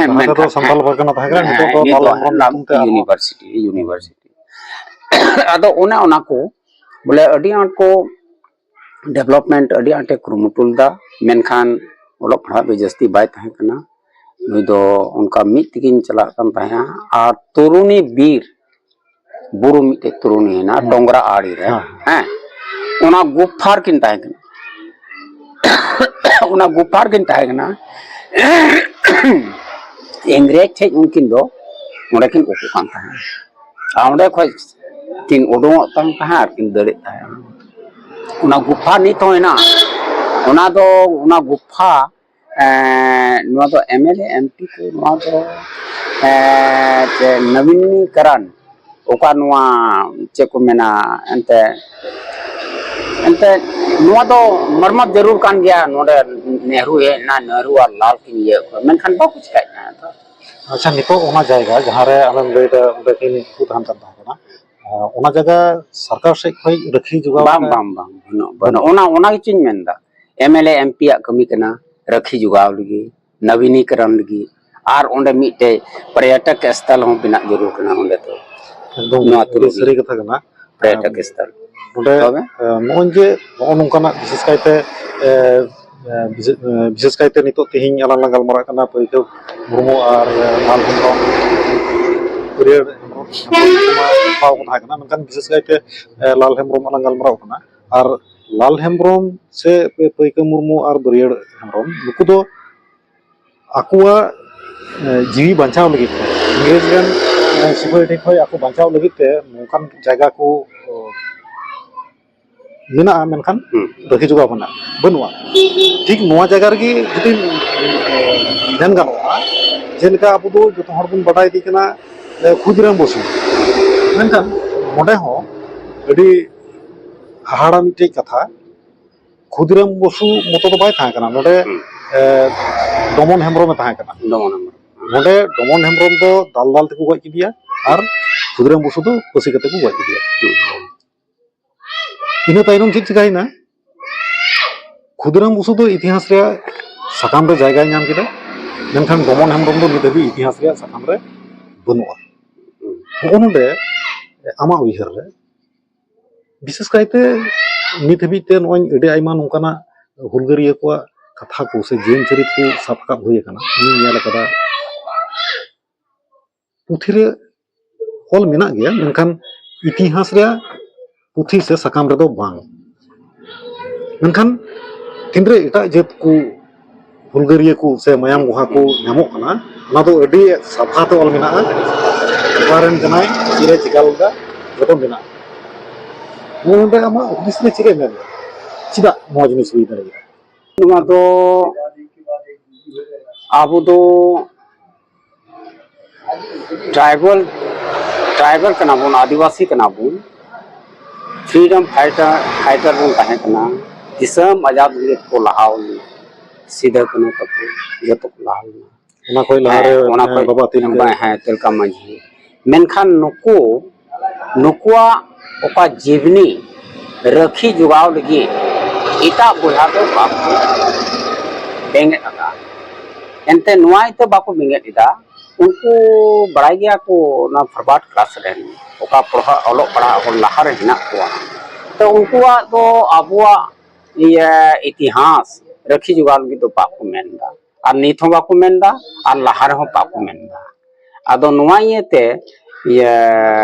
ᱞᱟᱦᱟ ᱛᱮᱫᱚ ᱢᱮᱱᱠᱷᱟᱱ ᱥᱟᱱᱛᱟᱞ ᱯᱟᱨᱜᱟᱱᱟ ᱛᱟᱦᱮᱸ ᱠᱟᱱᱟ, ᱱᱤᱛᱚᱜ ᱫᱚ ᱦᱮᱸ, ᱱᱤᱛ ᱞᱟᱞ ᱫᱚ ᱦᱮᱢᱵᱨᱚᱢ ᱞᱟᱞ ᱧᱩᱛᱩᱢ ᱛᱮ ᱟᱨᱦᱚᱸ ᱤᱭᱩᱱᱤᱵᱷᱟᱨᱥᱤᱴᱤ, ᱤᱭᱩᱱᱤᱵᱷᱟᱨᱥᱤᱴᱤ᱾ ᱟᱫᱚ ᱚᱱᱮ ᱚᱱᱟ ᱠᱚ ᱵᱚᱞᱮ ᱟᱹᱰᱤ ᱟᱸᱴ ᱠᱚ ᱰᱮᱵᱷᱞᱚᱯᱢᱮᱱᱴ ᱟᱹᱰᱤ ᱟᱸᱴᱮ ᱠᱩᱨᱩᱢᱩᱴᱩ ᱞᱮᱫᱟ, ᱢᱮᱱᱠᱷᱟᱱ ᱚᱞᱚᱜ ᱯᱟᱲᱦᱟᱜ ᱫᱚ ᱡᱟᱹᱥᱛᱤ ᱵᱟᱭ ᱛᱟᱦᱮᱸ ᱠᱟᱱᱟ᱾ ᱱᱩᱭ ᱫᱚ ᱚᱱᱠᱟ ᱢᱤᱫ ᱛᱮᱠᱤᱱ ᱪᱟᱞᱟᱜ ᱠᱟᱱ ᱛᱟᱦᱮᱸᱜᱼᱟ᱾ ᱟᱨ ᱛᱚᱨᱩᱱᱤ ᱵᱤᱨ ᱵᱩᱨᱩ ᱢᱤᱫᱴᱮᱡ ᱛᱚᱨᱩᱱᱤ ᱦᱮᱱᱟᱜᱼᱟ, ᱦᱮᱸ᱾ ᱴᱚᱝᱜᱽᱨᱟ ᱟᱲᱮ ᱨᱮ, ᱦᱮᱸ᱾ ᱦᱮᱸ, ᱚᱱᱟ ᱜᱩᱯᱷᱟ ᱨᱮᱠᱤᱱ ᱛᱟᱦᱮᱸ ᱠᱟᱱᱟ᱾ ᱚᱱᱟ ᱜᱩᱯᱷᱟ ᱨᱮᱠᱤᱱ ᱛᱟᱦᱮᱸ ᱠᱟᱱᱟ᱾ ᱤᱝᱨᱮᱡᱽ ᱴᱷᱮᱡ ᱩᱱᱠᱤᱱ ᱫᱚ ᱚᱸᱰᱮ ᱠᱤᱱ ᱩᱠᱩᱜ ᱠᱟᱱ ᱛᱟᱦᱮᱸᱫ᱾ ᱟᱨ ᱚᱸᱰᱮ ᱠᱷᱚᱡ ᱠᱤᱱ ᱩᱰᱩᱝᱚᱜ ᱛᱟᱦᱮᱸ ᱛᱟᱦᱮᱸᱫ ᱟᱨ ᱠᱤᱱ ᱫᱟᱹᱲᱮᱫ ᱛᱟᱦᱮᱸᱫ᱾ ᱚᱱᱟ ᱜᱩᱯᱷᱟ ᱱᱤᱛ ᱦᱚᱸ ᱦᱮᱱᱟᱜᱼᱟ᱾ ᱚᱱᱟ ᱫᱚ, ᱚᱱᱟ ᱜᱩᱯᱷᱟ, ᱮᱸ, ᱱᱚᱣᱟ ᱫᱚ M L A, M P ᱠᱚ ᱱᱚᱣᱟ ᱫᱚ, ᱮᱸ, ᱪᱮ ᱱᱚᱵᱤᱱᱤᱠᱚᱨᱚᱱ, ᱚᱠᱟ ᱱᱚᱣᱟ ᱪᱮᱫ ᱠᱚ ᱢᱮᱱᱟ, ᱮᱱᱛᱮ, ᱮᱱᱛᱮ ᱱᱚᱣᱟ ᱫᱚ ᱢᱟᱨᱢᱚᱛ ᱡᱟᱹᱨᱩᱲ ᱠᱟᱱ ᱜᱮᱭᱟ᱾ ᱱᱚᱰᱮ ᱱᱮᱦᱨᱩ ᱦᱮᱡ ᱮᱱᱟ, ᱱᱮᱦᱨᱩ ᱟᱨ ᱞᱟᱞ ᱠᱤᱱ ᱤᱭᱟᱹ ᱠᱚᱣᱟ, ᱢᱮᱱᱠᱷᱟᱱ ᱵᱟᱠᱚ ᱪᱤᱠᱟᱹᱭᱮᱫ ᱛᱟᱦᱮᱸ ᱛᱚ᱾ ᱟᱪᱪᱷᱟ, ᱱᱤᱛᱚᱜ ᱚᱱᱟ ᱡᱟᱭᱜᱟ ᱡᱟᱦᱟᱸ ᱨᱮ ᱟᱢᱮᱢ ᱞᱟᱹᱭ ᱮᱫᱟ, ᱚᱸᱰᱮ ᱠᱤᱱ ᱠᱚ ᱛᱟᱦᱮᱱ ᱠᱟᱱ ᱛᱟᱦᱮᱸ ᱠᱟᱱᱟ, ᱟᱸ, ᱚᱱᱟ ᱡᱟᱭᱜᱟ ᱥᱚᱨᱠᱟᱨ ᱥᱮᱫ ᱠᱷᱚᱱ ᱨᱟᱹᱠᱷᱤ ᱡᱚᱜᱟᱣ ᱵᱟᱝ, ᱠᱟᱱᱟ? ᱵᱟᱝ, ᱵᱟᱝ, ᱵᱟᱹᱱᱩᱜ, ᱵᱟᱹᱱᱩᱜ᱾ ᱚᱱᱟ, ᱚᱱᱟ ᱜᱮᱪᱚᱧ ᱢᱮᱱᱫᱟ, M L A, M P ᱭᱟᱜ ᱠᱟᱹᱢᱤ ᱠᱟᱱᱟ ᱨᱟᱹᱠᱷᱤ ᱡᱚᱜᱟᱣ ᱞᱟᱹᱜᱤᱫ, ᱱᱚᱵᱤᱱᱤᱠᱚᱨᱚᱱ ᱞᱟᱹᱜᱤᱫ, ᱟᱨ ᱚᱸᱰᱮ ᱢᱤᱫᱴᱮᱡ ᱯᱚᱨᱭᱚᱴᱚᱠ ᱥᱛᱷᱚᱞ ᱦᱚᱸ ᱵᱮᱱᱟᱜ ᱡᱟᱹᱨᱩᱲ ᱠᱟᱱᱟ ᱚᱸᱰᱮ ᱫᱚ᱾ ᱮᱠᱫᱚᱢ ᱱᱚᱣᱟ ᱟᱹᱰᱤ ᱛᱩᱞᱩᱡ ᱥᱟᱹᱨᱤ ᱜᱮ᱾ ᱠᱟᱛᱷᱟ ᱠᱟᱱᱟ᱾ ᱯᱚᱨᱭᱚᱴᱚᱠ ᱮᱸ, ᱥᱛᱷᱚᱞ᱾ ᱱᱚᱰᱮ, ᱛᱚᱵᱮ? ᱮᱸ, ᱱᱚᱜᱼᱚᱭ ᱡᱮ ᱱᱚᱜᱼᱚ ᱱᱚᱝᱠᱟᱱᱟᱜ ᱵᱤᱥᱮᱥ ᱠᱟᱭᱛᱮ, ᱮᱸ, ᱮᱸ, ᱵᱤᱥᱮ-, ᱮᱸ, ᱵᱤᱥᱮᱥ ᱠᱟᱭᱛᱮ ᱱᱤᱛᱚᱜ ᱛᱮᱦᱮᱧ ᱟᱞᱟᱝ ᱞᱟᱝ ᱜᱟᱞᱢᱟᱨᱟᱜ ᱠᱟᱱᱟ ᱯᱟᱹᱭᱠᱟᱹ ᱢᱩᱨᱢᱩ ᱟᱨ, ᱮᱸ, ᱞᱟᱞ ᱦᱮᱢᱵᱨᱚᱢ, ᱯᱟᱹᱨᱭᱟᱹᱲ ᱦᱮᱢᱵᱨᱚᱢ ᱱᱩᱠᱩ ᱢᱟ ᱵᱟᱠᱚ ᱛᱟᱦᱮᱸ ᱠᱟᱱᱟ, ᱢᱮᱱᱠᱷᱟᱱ ᱵᱤᱥᱮᱥ ᱠᱟᱭᱛᱮ, ᱮᱸ, ᱞᱟᱞ ᱦᱮᱢᱵᱨᱚᱢ ᱟᱞᱟᱝ ᱜᱟᱞᱢᱟᱨᱟᱣ ᱠᱟᱱᱟ᱾ ᱟᱨ ᱞᱟᱞ ᱦᱮᱢᱵᱨᱚᱢ ᱥᱮ ᱯᱟᱹᱭᱠᱟᱹ ᱢᱩᱨᱢᱩ ᱟᱨ ᱵᱟᱹᱨᱭᱟᱹᱲ ᱦᱮᱢᱵᱨᱚᱢ ᱱᱩᱠᱩ ᱫᱚ ᱟᱠᱚᱣᱟᱜ, ᱮ, ᱡᱤᱣᱤ ᱵᱟᱧᱪᱟᱣ ᱞᱟᱹᱜᱤᱫ ᱛᱮ, ᱤᱝᱨᱮᱡᱽ ᱨᱮᱱ, ᱮ, ᱥᱤᱯᱟᱹᱦᱤ ᱴᱷᱮᱱ ᱠᱷᱚᱱ ᱟᱠᱚ ᱵᱟᱧᱪᱟᱣ ᱞᱟᱹᱜᱤᱫ ᱛᱮ ᱱᱚᱝᱠᱟᱱ ᱡᱟᱭᱜᱟ ᱠᱚ, ᱚ, ᱢᱮᱱᱟᱜᱼᱟ, ᱢᱮᱱᱠᱷᱟᱱ ᱦᱩᱸ᱾ ᱨᱟᱹᱠᱷᱤ ᱡᱚᱜᱟᱣ ᱵᱟᱹᱱᱩᱜᱼᱟ, ᱵᱟᱹᱱᱩᱜᱼᱟ᱾ ᱴᱷᱤᱠ ᱱᱚᱣᱟ ᱡᱟᱭᱜᱟ ᱨᱮᱜᱮ ᱡᱩᱫᱤ, ᱮ, ᱢᱮᱱ ᱜᱟᱱᱚᱜᱼᱟ, ᱡᱮᱞᱮᱠᱟ ᱟᱵᱚ ᱫᱚ ᱡᱚᱛᱚ ᱦᱚᱲ ᱵᱚᱱ ᱵᱟᱰᱟᱭ ᱤᱫᱤ ᱠᱟᱱᱟ, ᱮ, ᱠᱷᱩᱫᱤᱨᱟᱢ ᱵᱚᱥᱩ, ᱢᱮᱱᱠᱷᱟᱱ ᱱᱚᱰᱮ ᱦᱚᱸ ᱟᱹᱰᱤ ᱦᱟᱦᱟᱲᱟ ᱢᱤᱫᱴᱮᱡ ᱠᱟᱛᱷᱟ, ᱠᱷᱩᱫᱤᱨᱟᱢ ᱵᱚᱥᱩ ᱢᱚᱛᱚ ᱫᱚ ᱵᱟᱭ ᱛᱟᱦᱮᱸ ᱠᱟᱱᱟ ᱱᱚᱰᱮ, ᱦᱩᱸ᱾ ᱮ, ᱰᱚᱢᱚᱱ ᱦᱮᱢᱵᱨᱚᱢᱮ ᱛᱟᱦᱮᱸ ᱠᱟᱱᱟ᱾ ᱰᱚᱢᱚᱱ ᱦᱮᱢᱵᱨᱚᱢ᱾ ᱱᱚᱰᱮ ᱰᱚᱢᱚᱱ ᱦᱮᱢᱵᱨᱚᱢ ᱫᱚ ᱫᱟᱞ ᱫᱟᱞ ᱛᱮᱠᱚ ᱜᱚᱡ ᱠᱮᱫᱮᱭᱟ ᱟᱨ ᱠᱷᱩᱫᱤᱨᱟᱢ ᱵᱚᱥᱩ ᱫᱚ ᱯᱟᱹᱥᱤ ᱠᱟᱛᱮ ᱠᱚ ᱜᱚᱡ ᱠᱮᱫᱮᱭᱟ᱾ ᱦᱩᱸ᱾ ᱤᱱᱟᱹ ᱛᱟᱭᱱᱚᱢ ᱪᱮᱫ ᱪᱤᱠᱟᱭᱮᱱᱟ? ᱠᱷᱩᱫᱤᱨᱟᱢ ᱵᱚᱥᱩ ᱫᱚ ᱤᱛᱤᱦᱟᱥ ᱨᱮᱭᱟᱜ ᱥᱟᱠᱟᱢ ᱨᱮ ᱡᱟᱭᱜᱟᱭ ᱧᱟᱢ ᱠᱮᱫᱟ, ᱢᱮᱱᱠᱷᱟᱱ ᱰᱚᱢᱚᱱ ᱦᱮᱢᱵᱨᱚᱢ ᱫᱚ ᱱᱤᱛ ᱦᱟᱹᱵᱤᱡ ᱤᱛᱤᱦᱟᱥ ᱨᱮᱭᱟᱜ ᱥᱟᱠᱟᱢ ᱨᱮ ᱵᱟᱹᱱᱩᱜᱼᱟ᱾ ᱦᱩᱸ᱾ ᱱᱚᱜᱼᱚ ᱱᱚᱰᱮ ᱟᱢᱟᱜ ᱩᱭᱦᱟᱹᱨ ᱨᱮ ᱵᱤᱥᱮᱥ ᱠᱟᱭᱛᱮ ᱱᱤᱛ ᱦᱟᱹᱵᱤᱡ ᱛᱮ ᱱᱚᱜᱼᱚᱭ ᱟᱹᱰᱤ ᱟᱭᱢᱟ ᱱᱚᱝᱠᱟᱱᱟᱜ ᱦᱩᱞᱜᱟᱹᱨᱤᱭᱟᱹ ᱠᱚᱣᱟᱜ ᱠᱟᱛᱷᱟ ᱠᱚ ᱥᱮ ᱡᱤᱭᱚᱱ ᱪᱚᱨᱤᱛ ᱠᱚ ᱥᱟᱵ ᱨᱟᱠᱟᱵ ᱦᱩᱭ ᱟᱠᱟᱱᱟ, ᱤᱧᱤᱧ ᱧᱮᱞ ᱟᱠᱟᱫᱟ᱾ ᱯᱩᱛᱷᱤ ᱨᱮ ᱚᱞ ᱢᱮᱱᱟᱜ ᱜᱮᱭᱟ, ᱢᱮᱱᱠᱷᱟᱱ ᱤᱛᱤᱦᱟᱥ ᱨᱮᱭᱟᱜ ᱯᱩᱛᱷᱤ ᱥᱮ ᱥᱟᱠᱟᱢ ᱨᱮᱫᱚ ᱵᱟᱝ᱾ ᱢᱮᱱᱠᱷᱟᱱ ᱛᱤᱱᱨᱮ ᱮᱴᱟᱜ ᱡᱟᱹᱛ ᱠᱚ ᱦᱩᱞᱜᱟᱹᱨᱤᱭᱟᱹ ᱠᱚ ᱥᱮ ᱢᱟᱭᱟᱢ ᱜᱚᱦᱟ ᱠᱚ ᱧᱟᱢᱚᱜ ᱠᱟᱱᱟ, ᱚᱱᱟ ᱫᱚ ᱟᱹᱰᱤ ᱥᱟᱯᱷᱟ ᱛᱮ ᱚᱞ ᱢᱮᱱᱟᱜᱼᱟ᱾ ᱚᱠᱟᱨᱮᱱ ᱠᱟᱱᱟᱭ, ᱛᱤᱨᱮ ᱪᱤᱠᱟ ᱞᱮᱫᱟ, ᱡᱚᱛᱚᱱ ᱨᱮᱱᱟᱜ᱾ ᱱᱚᱣᱟ ᱱᱚᱰᱮ ᱟᱢᱟᱜ ᱦᱩᱫᱤᱥ ᱨᱮ ᱪᱮᱫ ᱮ ᱢᱮᱱ ᱮᱫᱟ? ᱪᱮᱫᱟᱜ ᱱᱚᱣᱟ ᱡᱤᱱᱤᱥ ᱦᱩᱭ ᱫᱟᱲᱮᱭᱟᱜᱼᱟ? ᱱᱚᱣᱟ ᱫᱚ ᱟᱵᱚ ᱫᱚ ᱴᱨᱟᱭᱵᱟᱞ ᱴᱨᱟᱭᱵᱟᱞ ᱠᱟᱱᱟ ᱵᱚᱱ, ᱟᱹᱫᱤᱵᱟᱹᱥᱤ ᱠᱟᱱᱟ ᱵᱚᱱ, ᱯᱷᱨᱤᱰᱚᱢ ᱯᱷᱟᱭᱴᱟᱨ ᱯᱷᱟᱭᱴᱟᱨ ᱵᱚᱱ ᱛᱟᱦᱮᱸ ᱠᱟᱱᱟ᱾ ᱫᱤᱥᱚᱢ ᱟᱡᱟᱫ ᱞᱟᱹᱜᱤᱫ ᱠᱚ ᱞᱟᱦᱟᱣ ᱞᱮᱱᱟ, ᱥᱤᱫᱟᱹ ᱠᱟᱹᱱᱦᱩ ᱛᱟᱠᱚ ᱡᱚᱛᱚ ᱠᱚ ᱞᱟᱦᱟᱣ ᱞᱮᱱᱟ᱾ ᱚᱱᱟ ᱠᱷᱚᱱ ᱞᱟᱦᱟᱨᱮ ᱦᱮᱸ, ᱚᱱᱟ ᱦᱮᱸ, ᱠᱷᱚᱱ ᱵᱟᱵᱟ ᱛᱤᱞᱠᱟᱹ᱾ ᱵᱟ-, ᱦᱮᱸ, ᱛᱤᱞᱠᱟ ᱢᱟᱹᱡᱷᱤ᱾ ᱢᱮᱱᱠᱷᱟᱱ ᱱᱩᱠᱩ, ᱱᱩᱠᱩᱣᱟᱜ ᱚᱠᱟ ᱡᱤᱵᱽᱱᱤ ᱨᱟᱹᱠᱷᱤ ᱡᱚᱜᱟᱣ ᱞᱟᱹᱜᱤᱫ ᱮᱴᱟᱜ ᱵᱚᱭᱦᱟ ᱫᱚ ᱵᱟᱠᱚ ᱵᱮᱸᱜᱮᱫ ᱟᱠᱟᱫᱼᱟ᱾ ᱮᱱᱛᱮ ᱱᱚᱣᱟ ᱤᱭᱟᱹᱛᱮ ᱵᱟᱠᱚ ᱵᱮᱸᱜᱮᱫ ᱮᱫᱟ, ᱩᱱᱠᱩ ᱵᱟᱲᱟᱭ ᱜᱮᱭᱟ ᱠᱚ ᱚᱱᱟ ᱯᱷᱚᱨᱣᱟᱨᱰ ᱠᱞᱟᱥ ᱨᱮᱱ ᱚᱠᱟ ᱯᱟᱲᱦᱟᱜ, ᱚᱞᱚᱜ ᱯᱟᱲᱦᱟᱜ ᱦᱚᱲ ᱞᱟᱦᱟᱨᱮ ᱦᱮᱱᱟᱜ ᱠᱚᱣᱟ, ᱛᱚ ᱩᱱᱠᱩᱣᱟᱜ ᱫᱚ ᱟᱵᱚᱣᱟᱜ ᱤᱭᱟᱹ ᱤᱛᱤᱦᱟᱥ ᱨᱟᱹᱠᱷᱤ ᱡᱚᱜᱟᱣ ᱞᱟᱹᱜᱤᱫ ᱫᱚ ᱵᱟᱠᱚ ᱢᱮᱱ ᱮᱫᱟ, ᱟᱨ ᱱᱤᱛ ᱦᱚᱸ ᱵᱟᱠᱚ ᱢᱮᱱ ᱮᱫᱟ, ᱟᱨ ᱞᱟᱦᱟ ᱨᱮᱦᱚᱸ ᱵᱟᱠᱚ ᱢᱮᱱ ᱮᱫᱟ᱾ ᱟᱫᱚ ᱱᱚᱣᱟ ᱤᱭᱟᱹᱛᱮ ᱤᱭᱟᱹ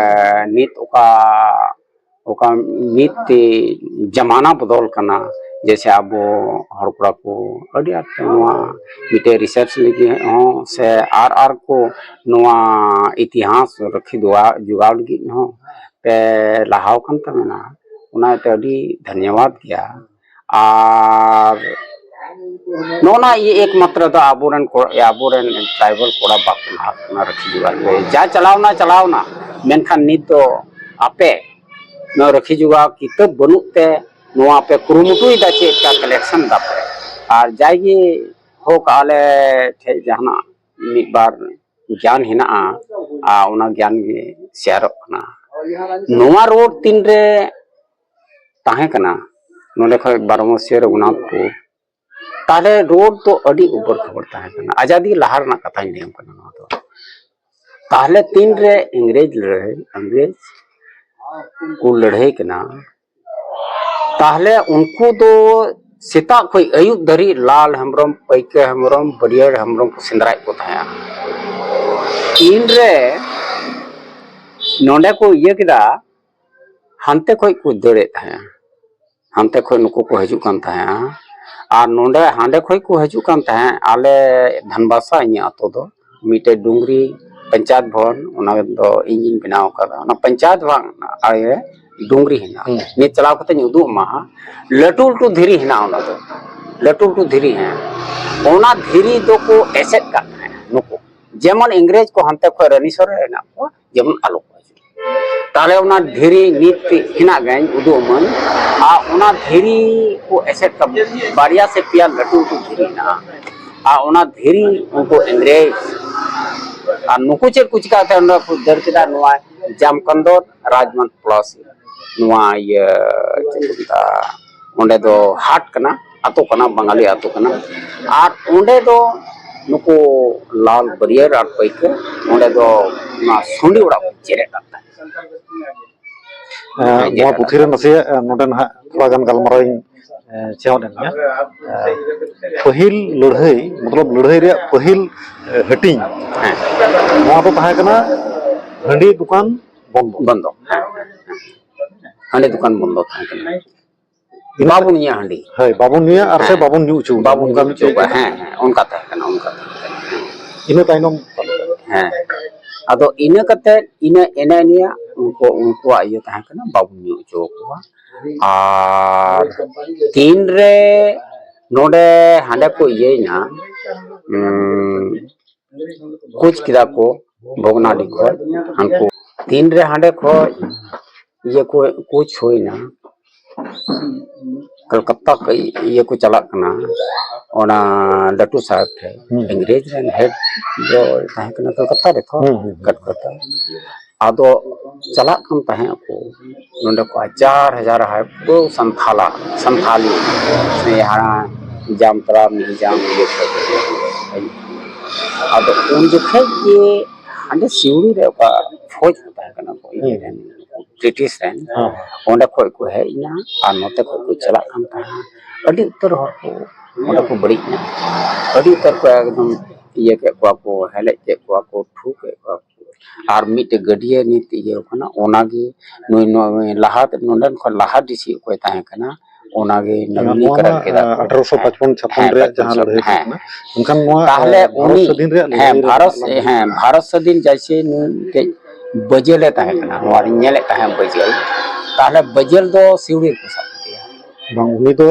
ᱱᱤᱛ ᱚᱠᱟ, ᱚᱠᱟ ᱱᱤᱛ ᱛᱮ ᱡᱟᱢᱟᱱᱟ ᱵᱚᱫᱚᱞ ᱠᱟᱱᱟ, ᱡᱮᱭᱥᱮ ᱟᱵᱚ ᱦᱚᱲ ᱠᱚᱲᱟ ᱠᱚ ᱟᱹᱰᱤ ᱟᱸᱴ ᱱᱚᱣᱟ ᱢᱤᱫᱴᱮᱡ ᱨᱤᱥᱟᱨᱪ ᱞᱟᱹᱜᱤᱫ ᱦᱚᱸ ᱥᱮ ᱟᱨ ᱟᱨ ᱠᱚ ᱱᱚᱣᱟ ᱤᱛᱤᱦᱟᱥ ᱨᱟᱹᱠᱷᱤ ᱫᱚᱦᱟ-, ᱡᱚᱜᱟᱣ ᱞᱟᱹᱜᱤᱫ ᱦᱚᱸ ᱯᱮ ᱞᱟᱦᱟᱣ ᱠᱟᱱ ᱛᱟᱵᱚᱱᱟ, ᱚᱱᱟ ᱤᱭᱟᱹᱛᱮ ᱟᱹᱰᱤ ᱫᱷᱚᱱᱭᱚᱵᱟᱫ ᱜᱮᱭᱟ᱾ ᱟᱨ ᱱᱚᱜᱼᱚ ᱱᱟ ᱤᱭᱟᱹ ᱮᱠᱢᱟᱛᱨᱚ ᱫᱚ ᱟᱵᱚᱨᱮᱱ ᱠᱚ-, ᱟᱵᱚᱨᱮᱱ ᱴᱨᱟᱭᱵᱟᱞ ᱠᱚᱲᱟ ᱵᱟᱠᱚ ᱞᱟᱦᱟᱜ ᱠᱟᱱᱟ ᱨᱟᱹᱠᱷᱤ ᱡᱚᱜᱟᱣ ᱨᱮ᱾ ᱡᱟ ᱪᱟᱞᱟᱣᱱᱟ, ᱪᱟᱞᱟᱣᱱᱟ, ᱢᱮᱱᱠᱷᱟᱱ ᱱᱤᱛ ᱫᱚ ᱟᱯᱮ ᱱᱚᱣᱟ ᱨᱟᱹᱠᱷᱤ ᱡᱚᱜᱟᱣ ᱠᱤᱛᱟᱹᱵ ᱵᱟᱹᱱᱩᱜ ᱛᱮ ᱱᱚᱣᱟ ᱯᱮ ᱠᱩᱨᱩᱢᱩᱴᱩᱭᱮᱫᱟ, ᱪᱮᱫ ᱞᱮᱠᱟ ᱠᱟᱞᱮᱠᱥᱚᱱ ᱫᱟᱯᱮ, ᱟᱨ ᱡᱟᱭᱜᱮ ᱦᱳᱠ ᱟᱞᱮ ᱴᱷᱮᱡ ᱡᱟᱦᱟᱱᱟᱜ ᱢᱤᱫ ᱵᱟᱨ ᱜᱮᱭᱟᱱ ᱦᱮᱱᱟᱜᱼᱟ, ᱟᱨ ᱚᱱᱟ ᱜᱮᱭᱟᱱ ᱜᱮ ᱥᱮᱭᱟᱨᱚᱜ ᱠᱟᱱᱟ᱾ ᱱᱚᱣᱟ ᱨᱳᱰ ᱛᱤᱱᱨᱮ ᱛᱟᱦᱮᱸ ᱠᱟᱱᱟ, ᱱᱚᱰᱮ ᱠᱷᱚᱡ ᱵᱟᱨᱚᱢᱚᱥᱤᱭᱟᱹ ᱨᱚᱜᱷᱩᱱᱟᱛᱷᱯᱩᱨ, ᱛᱟᱦᱞᱮ ᱨᱳᱰ ᱫᱚ ᱟᱹᱰᱤ ᱩᱵᱟᱹᱲ ᱠᱷᱟᱵᱚᱲ ᱛᱟᱦᱮᱸ ᱠᱟᱱᱟ᱾ ᱟᱡᱟᱫᱤ ᱞᱟᱦᱟ ᱨᱮᱱᱟᱜ ᱠᱟᱛᱷᱟᱧ ᱞᱟᱹᱭᱟᱢ ᱠᱟᱱᱟ ᱱᱚᱣᱟ ᱫᱚ᱾ ᱛᱟᱦᱞᱮ ᱛᱤᱱᱨᱮ ᱤᱝᱨᱮᱡᱽ ᱞᱟᱹᱲᱦᱟᱹᱭ, ᱤᱝᱨᱮᱡᱽ ᱠᱚ ᱞᱟᱹᱲᱦᱟᱹᱭ ᱠᱟᱱᱟ, ᱛᱟᱦᱞᱮ ᱩᱱᱠᱩ ᱫᱚ ᱥᱮᱛᱟᱜ ᱠᱷᱚᱡ ᱟᱹᱭᱩᱵ ᱫᱷᱟᱹᱨᱤᱡ ᱞᱟᱞ ᱦᱮᱢᱵᱨᱚᱢ, ᱯᱟᱹᱭᱠᱟᱹ ᱦᱮᱢᱵᱨᱚᱢ, ᱵᱟᱹᱨᱭᱟᱹᱲ ᱦᱮᱢᱵᱨᱚᱢ ᱠᱚ ᱥᱮᱸᱫᱽᱨᱟᱭᱮᱫ ᱠᱚ ᱛᱟᱦᱮᱸᱜᱼᱟ᱾ ᱛᱤᱱᱨᱮ ᱱᱚᱰᱮ ᱠᱚ ᱤᱭᱟᱹ ᱠᱮᱫᱟ, ᱦᱟᱱᱛᱮ ᱠᱷᱚᱡ ᱠᱚ ᱫᱟᱹᱲᱮᱫ ᱛᱟᱦᱮᱸᱜᱼᱟ, ᱦᱟᱱᱛᱮ ᱠᱷᱚᱡ ᱱᱩᱠᱩ ᱠᱚ ᱦᱤᱡᱩᱜ ᱠᱟᱱ ᱛᱟᱦᱮᱸᱜᱼᱟ᱾ ᱟᱨ ᱱᱚᱰᱮ, ᱦᱟᱸᱰᱮ ᱠᱷᱚᱡ ᱠᱚ ᱦᱤᱡᱩᱜ ᱠᱟᱱ ᱛᱟᱦᱮᱸᱜ, ᱟᱞᱮ ᱫᱷᱟᱱᱵᱟᱥᱟ, ᱤᱧᱟᱹᱜ ᱟᱛᱳ ᱫᱚ ᱢᱤᱫᱴᱮᱡ ᱰᱩᱝᱨᱤ ᱯᱚᱧᱪᱟᱭᱮᱛ ᱵᱷᱚᱵᱚᱱ, ᱚᱱᱟ ᱫᱚ ᱤᱧ ᱜᱤᱧ ᱵᱮᱱᱟᱣ ᱟᱠᱟᱫᱟ᱾ ᱚᱱᱟ ᱯᱚᱧᱪᱟᱭᱮᱛ ᱵᱷᱚᱵᱚᱱ ᱟᱲᱮ ᱨᱮ ᱰᱩᱝᱨᱤ ᱦᱮᱱᱟᱜᱼᱟ᱾ ᱦᱩᱸ᱾ ᱱᱤᱛ ᱪᱟᱞᱟᱣ ᱠᱟᱛᱮᱧ ᱩᱫᱩᱜ ᱟᱢᱟ ᱦᱟᱸᱜ, ᱞᱟᱹᱴᱩ ᱞᱟᱹᱴᱩ ᱫᱷᱤᱨᱤ ᱦᱮᱱᱟᱜᱼᱟ᱾ ᱚᱱᱟ ᱫᱚ ᱞᱟᱹᱴᱩ ᱞᱟᱹᱴᱩ ᱫᱷᱤᱨᱤ, ᱦᱮᱸ, ᱚᱱᱟ ᱫᱷᱤᱨᱤ ᱫᱚᱠᱚ ᱮᱥᱮᱫ ᱠᱟᱜ ᱛᱟᱦᱮᱸᱫ ᱱᱩᱠᱩ, ᱡᱮᱢᱚᱱ ᱤᱝᱨᱮᱡᱽ ᱠᱚ ᱦᱟᱱᱛᱮ ᱠᱷᱚᱱ ᱨᱟᱱᱤᱥᱚᱨ ᱨᱮ ᱦᱮᱱᱟᱜ ᱠᱚᱣᱟ, ᱡᱮᱢᱚᱱ ᱟᱞᱚ ᱠᱚ ᱦᱤᱡᱩᱜ᱾ ᱛᱟᱦᱞᱮ ᱚᱱᱟ ᱫᱷᱤᱨᱤ ᱱᱤᱛ ᱦᱮᱱᱟᱜ ᱜᱮᱧ ᱩᱫᱩᱜ ᱟᱹᱢᱟᱹᱧ, ᱟᱨ ᱚᱱᱟ ᱫᱷᱤᱨᱤ ᱠᱚ ᱮᱥᱮᱫ ᱠᱟᱜ, ᱵᱟᱨᱭᱟ ᱥᱮ ᱯᱮᱭᱟ ᱞᱟᱹᱴᱩ ᱞᱟᱹᱴᱩ ᱫᱷᱤᱨᱤ ᱦᱮᱱᱟᱜᱼᱟ, ᱟᱨ ᱚᱱᱟ ᱫᱷᱤᱨᱤ ᱩᱱᱠᱩ ᱤᱝᱨᱮᱡᱽ ᱟᱨ ᱱᱩᱠᱩ ᱪᱮᱫ ᱠᱚ ᱪᱤᱠᱟ ᱠᱟᱛᱮ ᱚᱸᱰᱮ ᱠᱚ ᱫᱟᱹᱲ ᱠᱮᱫᱟ, ᱱᱚᱣᱟ ᱡᱟᱢᱠᱚᱱᱫᱚᱨ ᱨᱟᱡᱽᱢᱟᱱ ᱯᱞᱟᱥ, ᱱᱚᱣᱟ ᱤᱭᱟᱹ ᱪᱮᱫ ᱠᱚ ᱢᱮᱛᱟᱜᱼᱟ, ᱚᱸᱰᱮ ᱫᱚ ᱦᱟᱴ ᱠᱟᱱᱟ, ᱟᱛᱳ ᱠᱟᱱᱟ, ᱵᱟঙᱟᱞᱤ ᱟᱛᱳ ᱠᱟᱱᱟ᱾ ᱟᱨ ᱚᱸᱰᱮ ᱫᱚ ᱱᱩᱠᱩ ᱞᱟᱞ ᱵᱟᱹᱨᱭᱟᱹᱨ ᱟᱨ ᱯᱟᱹᱭᱠᱟᱹᱨ ᱚᱸᱰᱮ ᱫᱚ ᱚᱱᱟ ᱥᱩᱸᱰᱤ ᱚᱲᱟᱜ ᱠᱚ ᱡᱮᱨᱮᱫ ᱠᱟᱜ ᱛᱟᱦᱮᱸᱫ᱾ ᱮᱸ, ᱱᱚᱣᱟ ᱯᱩᱛᱷᱤ ᱨᱮ ᱱᱟᱥᱮᱭᱟᱜ, ᱮᱸ, ᱱᱚᱰᱮ ᱱᱟᱦᱟᱜ ᱛᱷᱚᱲᱟ ᱜᱟᱱ ᱜᱟᱞᱢᱟᱨᱟᱣ ᱤᱧ, ᱮᱸ, ᱪᱮᱦᱚᱸᱫ ᱮᱱ ᱜᱮᱭᱟ᱾ ᱮᱸ, ᱯᱟᱹᱦᱤᱞ ᱞᱟᱹᱲᱦᱟᱹᱭ, ᱢᱚᱛᱞᱚᱵ ᱞᱟᱹᱲᱦᱟᱹᱭ ᱨᱮᱭᱟᱜ ᱯᱟᱹᱦᱤᱞ, ᱮᱸ, ᱦᱟᱹᱴᱤᱧ, ᱦᱮᱸ᱾ ᱱᱚᱣᱟ ᱫᱚ ᱛᱟᱦᱮᱸ ᱠᱟᱱᱟ ᱦᱟᱺᱰᱤ ᱫᱚᱠᱟᱱ ᱵᱚᱱᱫᱚ᱾ ᱵᱚᱱᱫᱚ, ᱦᱮᱸ, ᱦᱮᱸ, ᱦᱮᱸ᱾ ᱦᱟᱺᱰᱤ ᱫᱚᱠᱟᱱ ᱵᱚᱱᱫᱚ ᱛᱟᱦᱮᱸ ᱠᱟᱱᱟ᱾ ᱤᱱᱟᱹ ᱵᱟᱵᱚᱱ ᱧᱩᱭᱟ ᱦᱟᱺᱰᱤ᱾ ᱦᱳᱭ, ᱵᱟᱵᱚᱱ ᱧᱩᱭᱟ ᱟᱨ ᱥᱮ ᱦᱮᱸ᱾ ᱵᱟᱵᱚᱱ ᱧᱩ ᱦᱚᱪᱚ ᱟᱠᱚᱣᱟ᱾ ᱵᱟᱵᱚᱱ ᱚᱱᱠᱟ ᱧᱩ ᱦᱚᱪᱚ ᱢᱤᱫᱴᱮᱡ ᱠᱚᱣᱟ᱾ ᱦᱮᱸ, ᱦᱮᱸ, ᱚᱱᱠᱟ ᱛᱟᱦᱮᱸ ᱠᱟᱱᱟ, ᱚᱱᱠᱟ ᱛᱟᱦᱮᱸ ᱠᱟᱱᱟ᱾ ᱦᱮᱸ᱾ ᱤᱱᱟᱹ ᱛᱟᱭᱱᱚᱢ ᱚᱠᱟ ᱞᱮᱠᱟ? ᱦᱮᱸ᱾ ᱟᱫᱚ ᱤᱱᱟᱹ ᱠᱟᱛᱮ, ᱤᱱᱟᱹ, ᱮᱱᱮ ᱱᱤᱭᱟᱹ ᱩᱱᱠᱩ, ᱩᱱᱠᱩᱣᱟᱜ ᱤᱭᱟᱹ ᱛᱟᱦᱮᱸ ᱠᱟᱱᱟ, ᱵᱟᱵᱚᱱ ᱧᱩ ᱦᱚᱪᱚ ᱟᱠᱚᱣᱟ᱾ ᱟᱨ ᱛᱤᱱᱨᱮ ᱱᱚᱰᱮ ᱦᱟᱸᱰᱮ ᱠᱚ ᱤᱭᱟᱹᱭᱮᱱᱟ, ᱩᱸ, ᱠᱳᱪ ᱠᱮᱫᱟ ᱠᱚ ᱵᱷᱚᱜᱽᱱᱟᱰᱤ ᱠᱷᱚᱡ, ᱦᱟᱱᱠᱩ ᱛᱤᱱᱨᱮ ᱦᱟᱸᱰᱮ ᱠᱷᱚᱡ ᱤᱭᱟᱹ ᱠᱚ ᱠᱳᱪ ᱦᱩᱭᱱᱟ, ᱠᱚᱞᱠᱟᱛᱟ ᱠᱚ ᱤᱭᱟᱹ ᱠᱚ ᱪᱟᱞᱟᱜ ᱠᱟᱱᱟ, ᱚᱱᱟ ᱞᱟᱹᱴᱩ ᱥᱟᱦᱮᱵᱽ ᱴᱷᱮᱱ᱾ ᱦᱩᱸ᱾ ᱤᱝᱨᱮᱡᱽ ᱨᱮᱱ ᱦᱮᱰ ᱫᱚ ᱛᱟᱦᱮᱸ ᱠᱟᱱᱟ ᱠᱚᱞᱠᱟᱛᱟ ᱨᱮ ᱛᱚ, ᱦᱩᱸ, ᱦᱩᱸ, ᱦᱩᱸ᱾ ᱠᱚᱞᱠᱟᱛᱟ᱾ ᱟᱫᱚ ᱪᱟᱞᱟᱜ ᱠᱟᱱ ᱛᱟᱦᱮᱸ ᱟᱠᱚ, ᱱᱚᱰᱮ ᱠᱚ ᱦᱟᱡᱟᱨ ᱦᱟᱡᱟᱨ ᱦᱚᱲ ᱠᱚ ᱥᱟᱱᱛᱷᱟᱞᱟ, ᱥᱟᱱᱛᱷᱟᱞᱤ, ᱥᱮ ᱦᱟᱱᱟ ᱡᱟᱢᱛᱟᱲᱟ, ᱢᱤᱦᱤᱡᱟᱢ, ᱤᱭᱟᱹ ᱠᱷᱚᱡ᱾ ᱟᱫᱚ ᱩᱱ ᱡᱚᱠᱷᱮᱡ ᱜᱮ ᱦᱟᱸᱰᱮ ᱥᱤᱣᱲᱤ ᱨᱮ ᱚᱠᱟ ᱯᱷᱳᱡᱽ ᱠᱚ ᱛᱟᱦᱮᱸ ᱠᱟᱱᱟ ᱠᱚ, ᱤᱭᱟᱹ ᱨᱮᱱ, ᱵᱨᱤᱴᱤᱥ ᱨᱮᱱ, ᱦᱮᱸ᱾ ᱚᱸᱰᱮ ᱠᱷᱚᱡ ᱠᱚ ᱦᱮᱡ ᱮᱱᱟ ᱟᱨ ᱱᱚᱛᱮ ᱠᱷᱚᱡ ᱠᱚ ᱪᱟᱞᱟᱜ ᱠᱟᱱ ᱛᱟᱦᱮᱸᱱᱟ᱾ ᱟᱹᱰᱤ ᱩᱛᱟᱹᱨ ᱦᱚᱲ ᱠᱚ ᱚᱸᱰᱮ ᱠᱚ ᱵᱟᱹᱲᱤᱡ ᱮᱱᱟ, ᱟᱹᱰᱤ ᱩᱛᱟᱹᱨ ᱠᱚ ᱮᱠᱫᱚᱢ ᱤᱭᱟᱹ ᱠᱮᱫ ᱠᱚᱣᱟ ᱠᱚ, ᱦᱮᱞᱮᱡ ᱠᱮᱫ ᱠᱚᱣᱟ ᱠᱚ, ᱴᱷᱩ ᱠᱮᱫ ᱠᱚᱣᱟ ᱠᱚ᱾ ᱟᱨ ᱢᱤᱫᱴᱮᱡ ᱜᱟᱹᱰᱭᱟᱹ ᱱᱤᱛ ᱤᱭᱟᱹ ᱠᱟᱱᱟ, ᱚᱱᱟᱜᱮ ᱱᱩᱭ, ᱱᱩᱭ ᱞᱟᱦᱟ, ᱱᱚᱰᱮᱱ ᱠᱷᱚᱱ ᱞᱟᱦᱟ ᱰᱤ ᱥᱤ ᱚᱠᱚᱭ ᱛᱟᱦᱮᱸ ᱠᱟᱱᱟ, ᱚᱱᱟᱜᱮ ᱱᱚᱣᱟ ᱱᱚᱵᱤᱱᱤᱠᱚᱨᱚᱱ ᱢᱟ, ᱠᱮᱫᱟ ᱠᱚ᱾ ᱟᱴᱷᱨᱚᱥᱚ ᱯᱟᱸᱪᱯᱚᱱ ᱪᱷᱟᱯᱯᱚᱱ ᱦᱮᱸ, ᱨᱮᱭᱟᱜ ᱡᱟᱦᱟᱸ ᱞᱟᱹᱲᱦᱟᱹᱭ ᱦᱮᱸ᱾ ᱛᱟᱦᱮᱸ ᱠᱟᱱᱟ, ᱢᱮᱱᱠᱷᱟᱱ ᱱᱚᱣᱟ, ᱛᱟᱦᱞᱮ ᱮ, ᱵᱷᱟᱨᱚᱛ ᱩᱱᱤ, ᱥᱟᱹᱫᱷᱤᱱ ᱨᱮᱭᱟᱜ ᱦᱮᱸ, ᱞᱟᱹᱲᱦᱟᱹᱭ ᱨᱮ ᱵᱷᱟᱨᱚᱛ, ᱦᱮᱸ, ᱵᱷᱟᱨᱚᱛ ᱥᱟᱹᱫᱷᱤᱱ ᱡᱟᱭᱥᱮ ᱱᱩᱭ ᱢᱤᱫᱴᱮᱡ ᱵᱟᱹᱡᱟᱹᱞᱮ ᱛᱟᱦᱮᱸ ᱠᱟᱱᱟ, ᱱᱚᱣᱟ ᱨᱤᱧ ᱧᱮᱞᱮᱫ ᱛᱟᱦᱮᱸᱫ ᱵᱟᱹᱡᱟᱹᱞ᱾ ᱛᱟᱦᱞᱮ ᱵᱟᱹᱡᱟᱹᱞ ᱫᱚ ᱥᱤᱣᱲᱤ ᱨᱮᱠᱚ ᱥᱟᱵ ᱠᱮᱫᱮᱭᱟ᱾ ᱵᱟᱝ, ᱩᱱᱤ ᱫᱚ,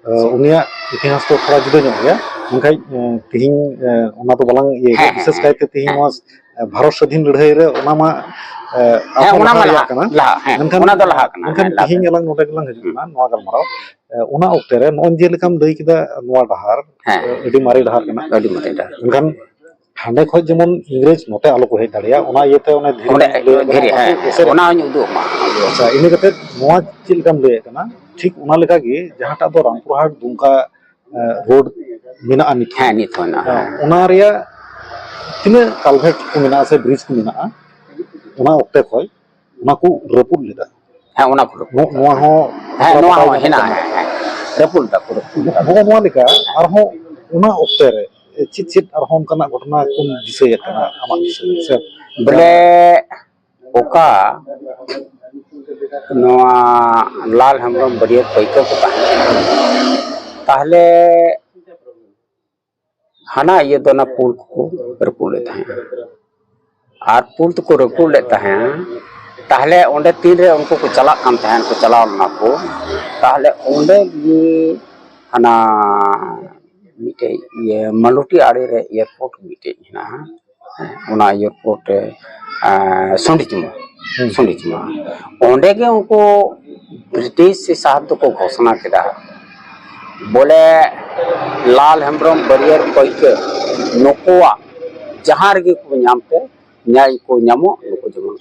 ᱮ, ᱩᱱᱤᱭᱟᱜ ᱤᱛᱤᱦᱟᱥ ᱫᱚ ᱛᱷᱚᱲᱟ ᱡᱩᱫᱟᱹ ᱧᱚᱜ ᱜᱮᱭᱟ, ᱢᱮᱱᱠᱷᱟᱱ, ᱮ, ᱛᱤᱦᱤᱧ, ᱮ, ᱚᱱᱟ ᱫᱚ ᱵᱟᱞᱟᱝ ᱤᱭᱟᱹᱭᱟ, ᱦᱮᱸ, ᱦᱮᱸ, ᱵᱤᱥᱮᱥ ᱦᱮᱸ, ᱠᱟᱭᱛᱮ ᱛᱤᱦᱤᱧ ᱦᱮᱸ᱾ ᱱᱚᱣᱟ, ᱮ, ᱵᱷᱟᱨᱚᱛ ᱥᱟᱹᱫᱷᱤᱱ ᱞᱟᱹᱲᱦᱟᱹᱭ ᱨᱮ ᱚᱱᱟ ᱢᱟ, ᱮ, ᱦᱮᱸ, ᱟᱨᱦᱚᱸ ᱚᱱᱟ ᱞᱟᱦᱟ ᱢᱟ ᱨᱮᱭᱟᱜ ᱞᱟᱦᱟ, ᱠᱟᱱᱟ᱾ ᱞᱟᱦᱟ, ᱦᱮᱸ, ᱢᱮᱱᱠᱷᱟᱱ, ᱚᱱᱟ ᱫᱚ ᱞᱟᱦᱟ ᱠᱟᱱᱟ, ᱢᱮᱱᱠᱷᱟᱱ ᱦᱮᱸ, ᱞᱟᱦᱟ ᱛᱤᱦᱤᱧ ᱠᱟᱱᱟ᱾ ᱟᱞᱟᱝ ᱱᱚᱰᱮ ᱜᱮᱞᱟᱝ ᱦᱤᱡᱩᱜ ᱦᱩᱸ᱾ ᱠᱟᱱᱟ, ᱱᱚᱣᱟ ᱜᱟᱞᱢᱟᱨᱟᱣ᱾ ᱮ, ᱚᱱᱟ ᱚᱠᱛᱮ ᱨᱮ ᱱᱚᱜᱼᱚᱭ ᱡᱮ ᱞᱮᱠᱟᱢ ᱞᱟᱹᱭ ᱠᱮᱫᱟ, ᱱᱚᱣᱟ ᱰᱟᱦᱟᱨ, ᱦᱮᱸ᱾ ᱮ, ᱟᱹᱰᱤ ᱢᱟᱨᱮ ᱰᱟᱦᱟᱨ ᱠᱟᱱᱟ᱾ ᱟᱹᱰᱤ ᱢᱟᱨᱮ ᱰᱟᱦᱟᱨ᱾ ᱢᱮᱱᱠᱷᱟᱱ ᱦᱟᱸᱰᱮ ᱠᱷᱚᱡ ᱡᱮᱢᱚᱱ ᱤᱝᱨᱮᱡᱽ ᱱᱚᱛᱮ ᱟᱞᱚ ᱠᱚ ᱦᱮᱡ ᱫᱟᱲᱮᱭᱟᱜ, ᱚᱱᱟ ᱤᱭᱟᱹᱛᱮ ᱚᱱᱮ ᱫᱷᱤᱨᱤ ᱚᱸᱰᱮ ᱞᱟᱹᱭ ᱫᱷᱤᱨᱤ, ᱠᱟᱱᱟ, ᱦᱮᱸ, ᱚᱱᱟ ᱠᱚ ᱦᱮᱸ, ᱮᱥᱮᱫ ᱚᱱᱟ ᱦᱚᱸᱧ ᱩᱫᱩᱜ ᱟᱢᱟ᱾ ᱟᱪᱪᱷᱟ, ᱤᱱᱟᱹ ᱠᱟᱛᱮ ᱱᱚᱣᱟ ᱪᱮᱫ ᱞᱮᱠᱟᱢ ᱞᱟᱹᱭᱮᱫ ᱠᱟᱱᱟ? ᱴᱷᱤᱠ ᱚᱱᱟ ᱞᱮᱠᱟ ᱜᱮ ᱡᱟᱦᱟᱸᱴᱟᱜ ᱫᱚ ᱨᱟᱢᱯᱩᱨᱦᱟᱴ ᱫᱩᱢᱠᱟ, ᱮ, ᱨᱳᱰ ᱢᱮᱱᱟᱜᱼᱟ ᱱᱤᱛ ᱦᱚᱸ᱾ ᱦᱮᱸ, ᱱᱤᱛ ᱦᱚᱸ ᱢᱮᱱᱟᱜᱼᱟ, ᱦᱮᱸ, ᱦᱮᱸ᱾ ᱚᱱᱟ ᱨᱮᱭᱟᱜ ᱛᱤᱱᱟᱹᱜ culvert ᱠᱚ ᱢᱮᱱᱟᱜᱼᱟ ᱥᱮ bridge ᱠᱚ ᱢᱮᱱᱟᱜᱼᱟ, ᱚᱱᱟ ᱚᱠᱛᱮ ᱠᱷᱚᱡ ᱚᱱᱟ ᱠᱚ ᱨᱟᱹᱯᱩᱫ ᱞᱮᱫᱟ᱾ ᱦᱮᱸ, ᱚᱱᱟ ᱠᱚ ᱨᱟᱹᱯᱩᱫ ᱱᱚ-, ᱱᱚᱣᱟ ᱦᱚᱸ ᱦᱮᱸ, ᱱᱚᱣᱟ ᱦᱚᱸ ᱵᱟᱰᱟᱭ ᱦᱮᱱᱟᱜᱼᱟ, ᱠᱟᱱᱟ᱾ ᱦᱮᱸ, ᱦᱮᱸ᱾ ᱨᱟᱹᱯᱩᱫ ᱫᱟᱠᱚ, ᱨᱟᱹᱯᱩᱫ ᱫᱟᱠᱚ᱾ ᱱᱚᱜᱼᱚ ᱱᱚᱣᱟ ᱞᱮᱠᱟ ᱟᱨᱦᱚᱸ ᱚᱱᱟ ᱚᱠᱛᱮ ᱨᱮ ᱪᱮᱫ ᱪᱮᱫ ᱟᱨᱦᱚᱸ ᱚᱱᱠᱟᱱᱟᱜ ᱜᱷᱚᱴᱚᱱᱟ ᱠᱚᱢ ᱫᱤᱥᱟᱹᱭᱮᱫ ᱠᱟᱱᱟ ᱟᱢᱟᱜ ᱫᱤᱥᱟᱹ ᱨᱮ? ᱥᱮ ᱵᱚᱞᱮ, ᱚᱠᱟ ᱱᱚᱣᱟ ᱞᱟᱞ ᱦᱮᱢᱵᱨᱚᱢ ᱵᱟᱹᱨᱭᱟᱹᱛ ᱯᱟᱹᱭᱠᱟᱹ ᱠᱚ ᱛᱟᱦᱮᱸ ᱠᱟᱱᱟ, ᱛᱟᱦᱞᱮ ᱦᱟᱱᱟ ᱤᱭᱟᱹ ᱫᱚ ᱚᱱᱟ ᱯᱩᱞ ᱠᱚᱠᱚ ᱨᱟᱹᱯᱩᱫ ᱞᱮᱫ ᱛᱟᱦᱮᱸᱫ᱾ ᱟᱨ ᱯᱩᱞ ᱛᱮᱠᱚ ᱨᱟᱹᱯᱩᱫ ᱞᱮᱫ ᱛᱟᱦᱮᱸᱫ, ᱛᱟᱦᱞᱮ ᱚᱸᱰᱮ ᱛᱤᱱᱨᱮ ᱩᱱᱠᱩ ᱠᱚ ᱪᱟᱞᱟᱜ ᱠᱟᱱ ᱛᱟᱦᱮᱸᱫ, ᱠᱚ ᱪᱟᱞᱟᱣ ᱞᱮᱱᱟ ᱠᱚ, ᱛᱟᱦᱞᱮ ᱚᱸᱰᱮ ᱜᱮ ᱦᱟᱱᱟ ᱢᱤᱫᱴᱮᱡ ᱤᱭᱟᱹ ᱢᱟᱞᱩᱴᱤ ᱟᱲᱮ ᱨᱮ airport ᱢᱤᱫᱴᱮᱡ ᱦᱮᱱᱟᱜᱼᱟ᱾ ᱚᱱᱟ airport ᱨᱮ, ᱮᱸ, ᱥᱚᱱᱰᱤᱪᱤᱢᱟ, ᱦᱩᱸ᱾ ᱥᱚᱱᱰᱤᱪᱤᱢᱟ᱾ ᱚᱸᱰᱮ ᱜᱮ ᱩᱱᱠᱩ ᱵᱨᱤᱴᱤᱥ ᱥᱟᱦᱮᱵᱽ ᱫᱚᱠᱚ ᱜᱷᱳᱥᱚᱱᱟ ᱠᱮᱫᱟ, ᱵᱚᱞᱮ ᱞᱟᱞ ᱦᱮᱢᱵᱨᱚᱢ ᱵᱟᱹᱨᱭᱟᱹᱨ ᱯᱟᱹᱭᱠᱟᱹ ᱱᱩᱠᱩᱣᱟᱜ ᱡᱟᱦᱟᱸ ᱨᱮᱜᱮ ᱠᱚ ᱧᱟᱢ ᱯᱮ, ᱧᱟᱭ ᱠᱚ ᱧᱟᱢᱚᱜ, ᱱᱩᱠᱩ ᱡᱮᱢᱚᱱ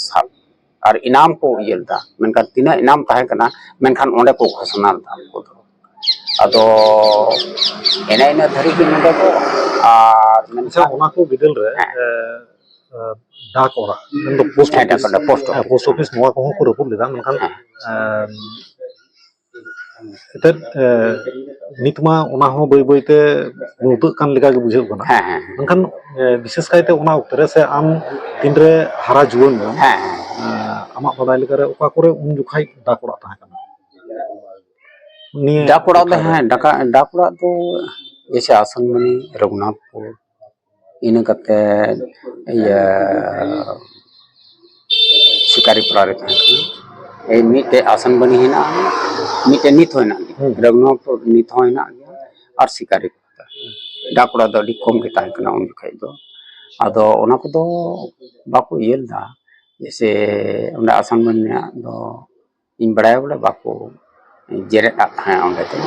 ᱥᱟᱵ᱾ ᱟᱨ ᱤᱱᱟᱢ ᱠᱚ ᱤᱭᱟᱹ ᱞᱮᱫᱟ, ᱢᱮᱱᱠᱷᱟᱱ ᱛᱤᱱᱟᱹᱜ ᱤᱱᱟᱢ ᱛᱟᱦᱮᱸ ᱠᱟᱱᱟ, ᱢᱮᱱᱠᱷᱟᱱ ᱚᱸᱰᱮ ᱠᱚ ᱜᱷᱳᱥᱚᱱᱟ ᱞᱮᱫᱟ ᱩᱱᱠᱩ ᱫᱚ᱾ ᱟᱫᱚ ᱮᱱᱮ ᱤᱱᱟᱹ ᱫᱷᱟᱹᱨᱤᱡ ᱜᱮ ᱱᱚᱰᱮ ᱫᱚ᱾ ᱟᱨ ᱟᱪᱪᱷᱟ, ᱢᱮᱱᱠᱷᱟᱱ ᱚᱱᱟ ᱠᱚ ᱵᱤᱫᱟᱹᱞ ᱨᱮ, ᱦᱮᱸ᱾ ᱮ, ᱮ, ᱰᱟᱠ ᱚᱲᱟᱜ, ᱢᱮᱱᱫᱚ post ᱦᱮᱸ, office, ᱰᱟᱠ ᱚᱲᱟᱜ, post ᱦᱮᱸ, office᱾ Post office, ᱱᱚᱣᱟ ᱠᱚᱦᱚᱸ ᱠᱚ ᱨᱟᱹᱯᱩᱫ ᱞᱮᱫᱟ, ᱢᱮᱱᱠᱷᱟᱱ, ᱦᱮᱸ᱾ ᱮ, ᱮᱱᱛᱮᱫ, ᱮ, ᱱᱤᱛ ᱢᱟ ᱚᱱᱟ ᱦᱚᱸ ᱵᱟᱹᱭ ᱵᱟᱹᱭ ᱛᱮ ᱧᱩᱛᱟᱹᱜ ᱠᱟᱱ ᱞᱮᱠᱟ ᱜᱮ ᱵᱩᱡᱷᱟᱹᱜ ᱠᱟᱱᱟ᱾ ᱦᱮᱸ, ᱦᱮᱸ, ᱦᱮᱸ᱾ ᱢᱮᱱᱠᱷᱟᱱ, ᱮ, ᱵᱤᱥᱮᱥ ᱠᱟᱭᱛᱮ ᱚᱱᱟ ᱚᱠᱛᱮ ᱨᱮ ᱥᱮ ᱟᱢ ᱛᱤᱱᱨᱮ ᱦᱟᱨᱟ ᱡᱩᱣᱟᱹᱱ ᱮᱱᱟᱢ, ᱦᱮᱸ, ᱦᱮᱸ᱾ ᱮ, ᱟᱢᱟᱜ ᱵᱟᱰᱟᱭ ᱞᱮᱠᱟᱨᱮ ᱚᱠᱟ ᱠᱚᱨᱮ ᱩᱱ ᱡᱚᱠᱷᱟᱡ ᱰᱟᱠ ᱚᱲᱟᱜ ᱛᱟᱦᱮᱸ ᱠᱟᱱᱟ? ᱱᱤᱭᱟᱹ ᱰᱟᱠ ᱚᱲᱟᱜ ᱫᱚ ᱴᱚᱴᱷᱟ ᱨᱮ? ᱦᱮᱸ ᱰᱟᱠᱟ ᱰᱟᱠ ᱚᱲᱟᱜ ᱫᱚ ᱡᱮᱭᱥᱮ ᱟᱥᱟᱱᱢᱟᱹᱱᱤ, ᱨᱚᱜᱷᱩᱱᱟᱛᱷᱯᱩᱨ, ᱤᱱᱟᱹ ᱠᱟᱛᱮ ᱤᱭᱟᱹ ᱥᱤᱠᱟᱨᱤᱯᱟᱲᱟ ᱨᱮ ᱛᱟᱦᱮᱸ ᱠᱟᱱᱟ᱾ ᱮᱭ ᱢᱤᱫᱴᱮᱡ ᱟᱥᱟᱱᱵᱟᱹᱱᱤ ᱦᱮᱱᱟᱜᱼᱟ, ᱢᱤᱫᱴᱮᱡ ᱱᱤᱛ ᱦᱚᱸ ᱦᱮᱱᱟᱜ ᱜᱮᱭᱟ᱾ ᱦᱩᱸ᱾ ᱨᱚᱜᱷᱩᱱᱟᱛᱷᱯᱩᱨ ᱱᱤᱛ ᱦᱚᱸ ᱦᱮᱱᱟᱜ ᱜᱮᱭᱟ, ᱟᱨ ᱥᱤᱠᱟᱨᱤᱯᱟᱲᱟ᱾ ᱰᱟᱠ ᱚᱲᱟᱜ ᱫᱚ ᱟᱹᱰᱤ ᱠᱚᱢ ᱜᱮ ᱛᱟᱦᱮᱸ ᱠᱟᱱᱟ ᱩᱱ ᱡᱚᱠᱷᱮᱡ ᱫᱚ᱾ ᱟᱫᱚ ᱚᱱᱟ ᱠᱚᱫᱚ ᱵᱟᱠᱚ ᱤᱭᱟᱹ ᱞᱮᱫᱟ, ᱡᱮᱭᱥᱮ ᱚᱸᱰᱮ ᱟᱥᱟᱱᱵᱟᱹᱱᱤ ᱨᱮᱱᱟᱜ ᱫᱚ ᱤᱧ ᱵᱟᱲᱟᱭᱟ ᱵᱚᱞᱮ ᱵᱟᱠᱚ ᱡᱮᱨᱮᱫ ᱟᱜ ᱛᱟᱦᱮᱸᱫ ᱚᱸᱰᱮ ᱫᱚ᱾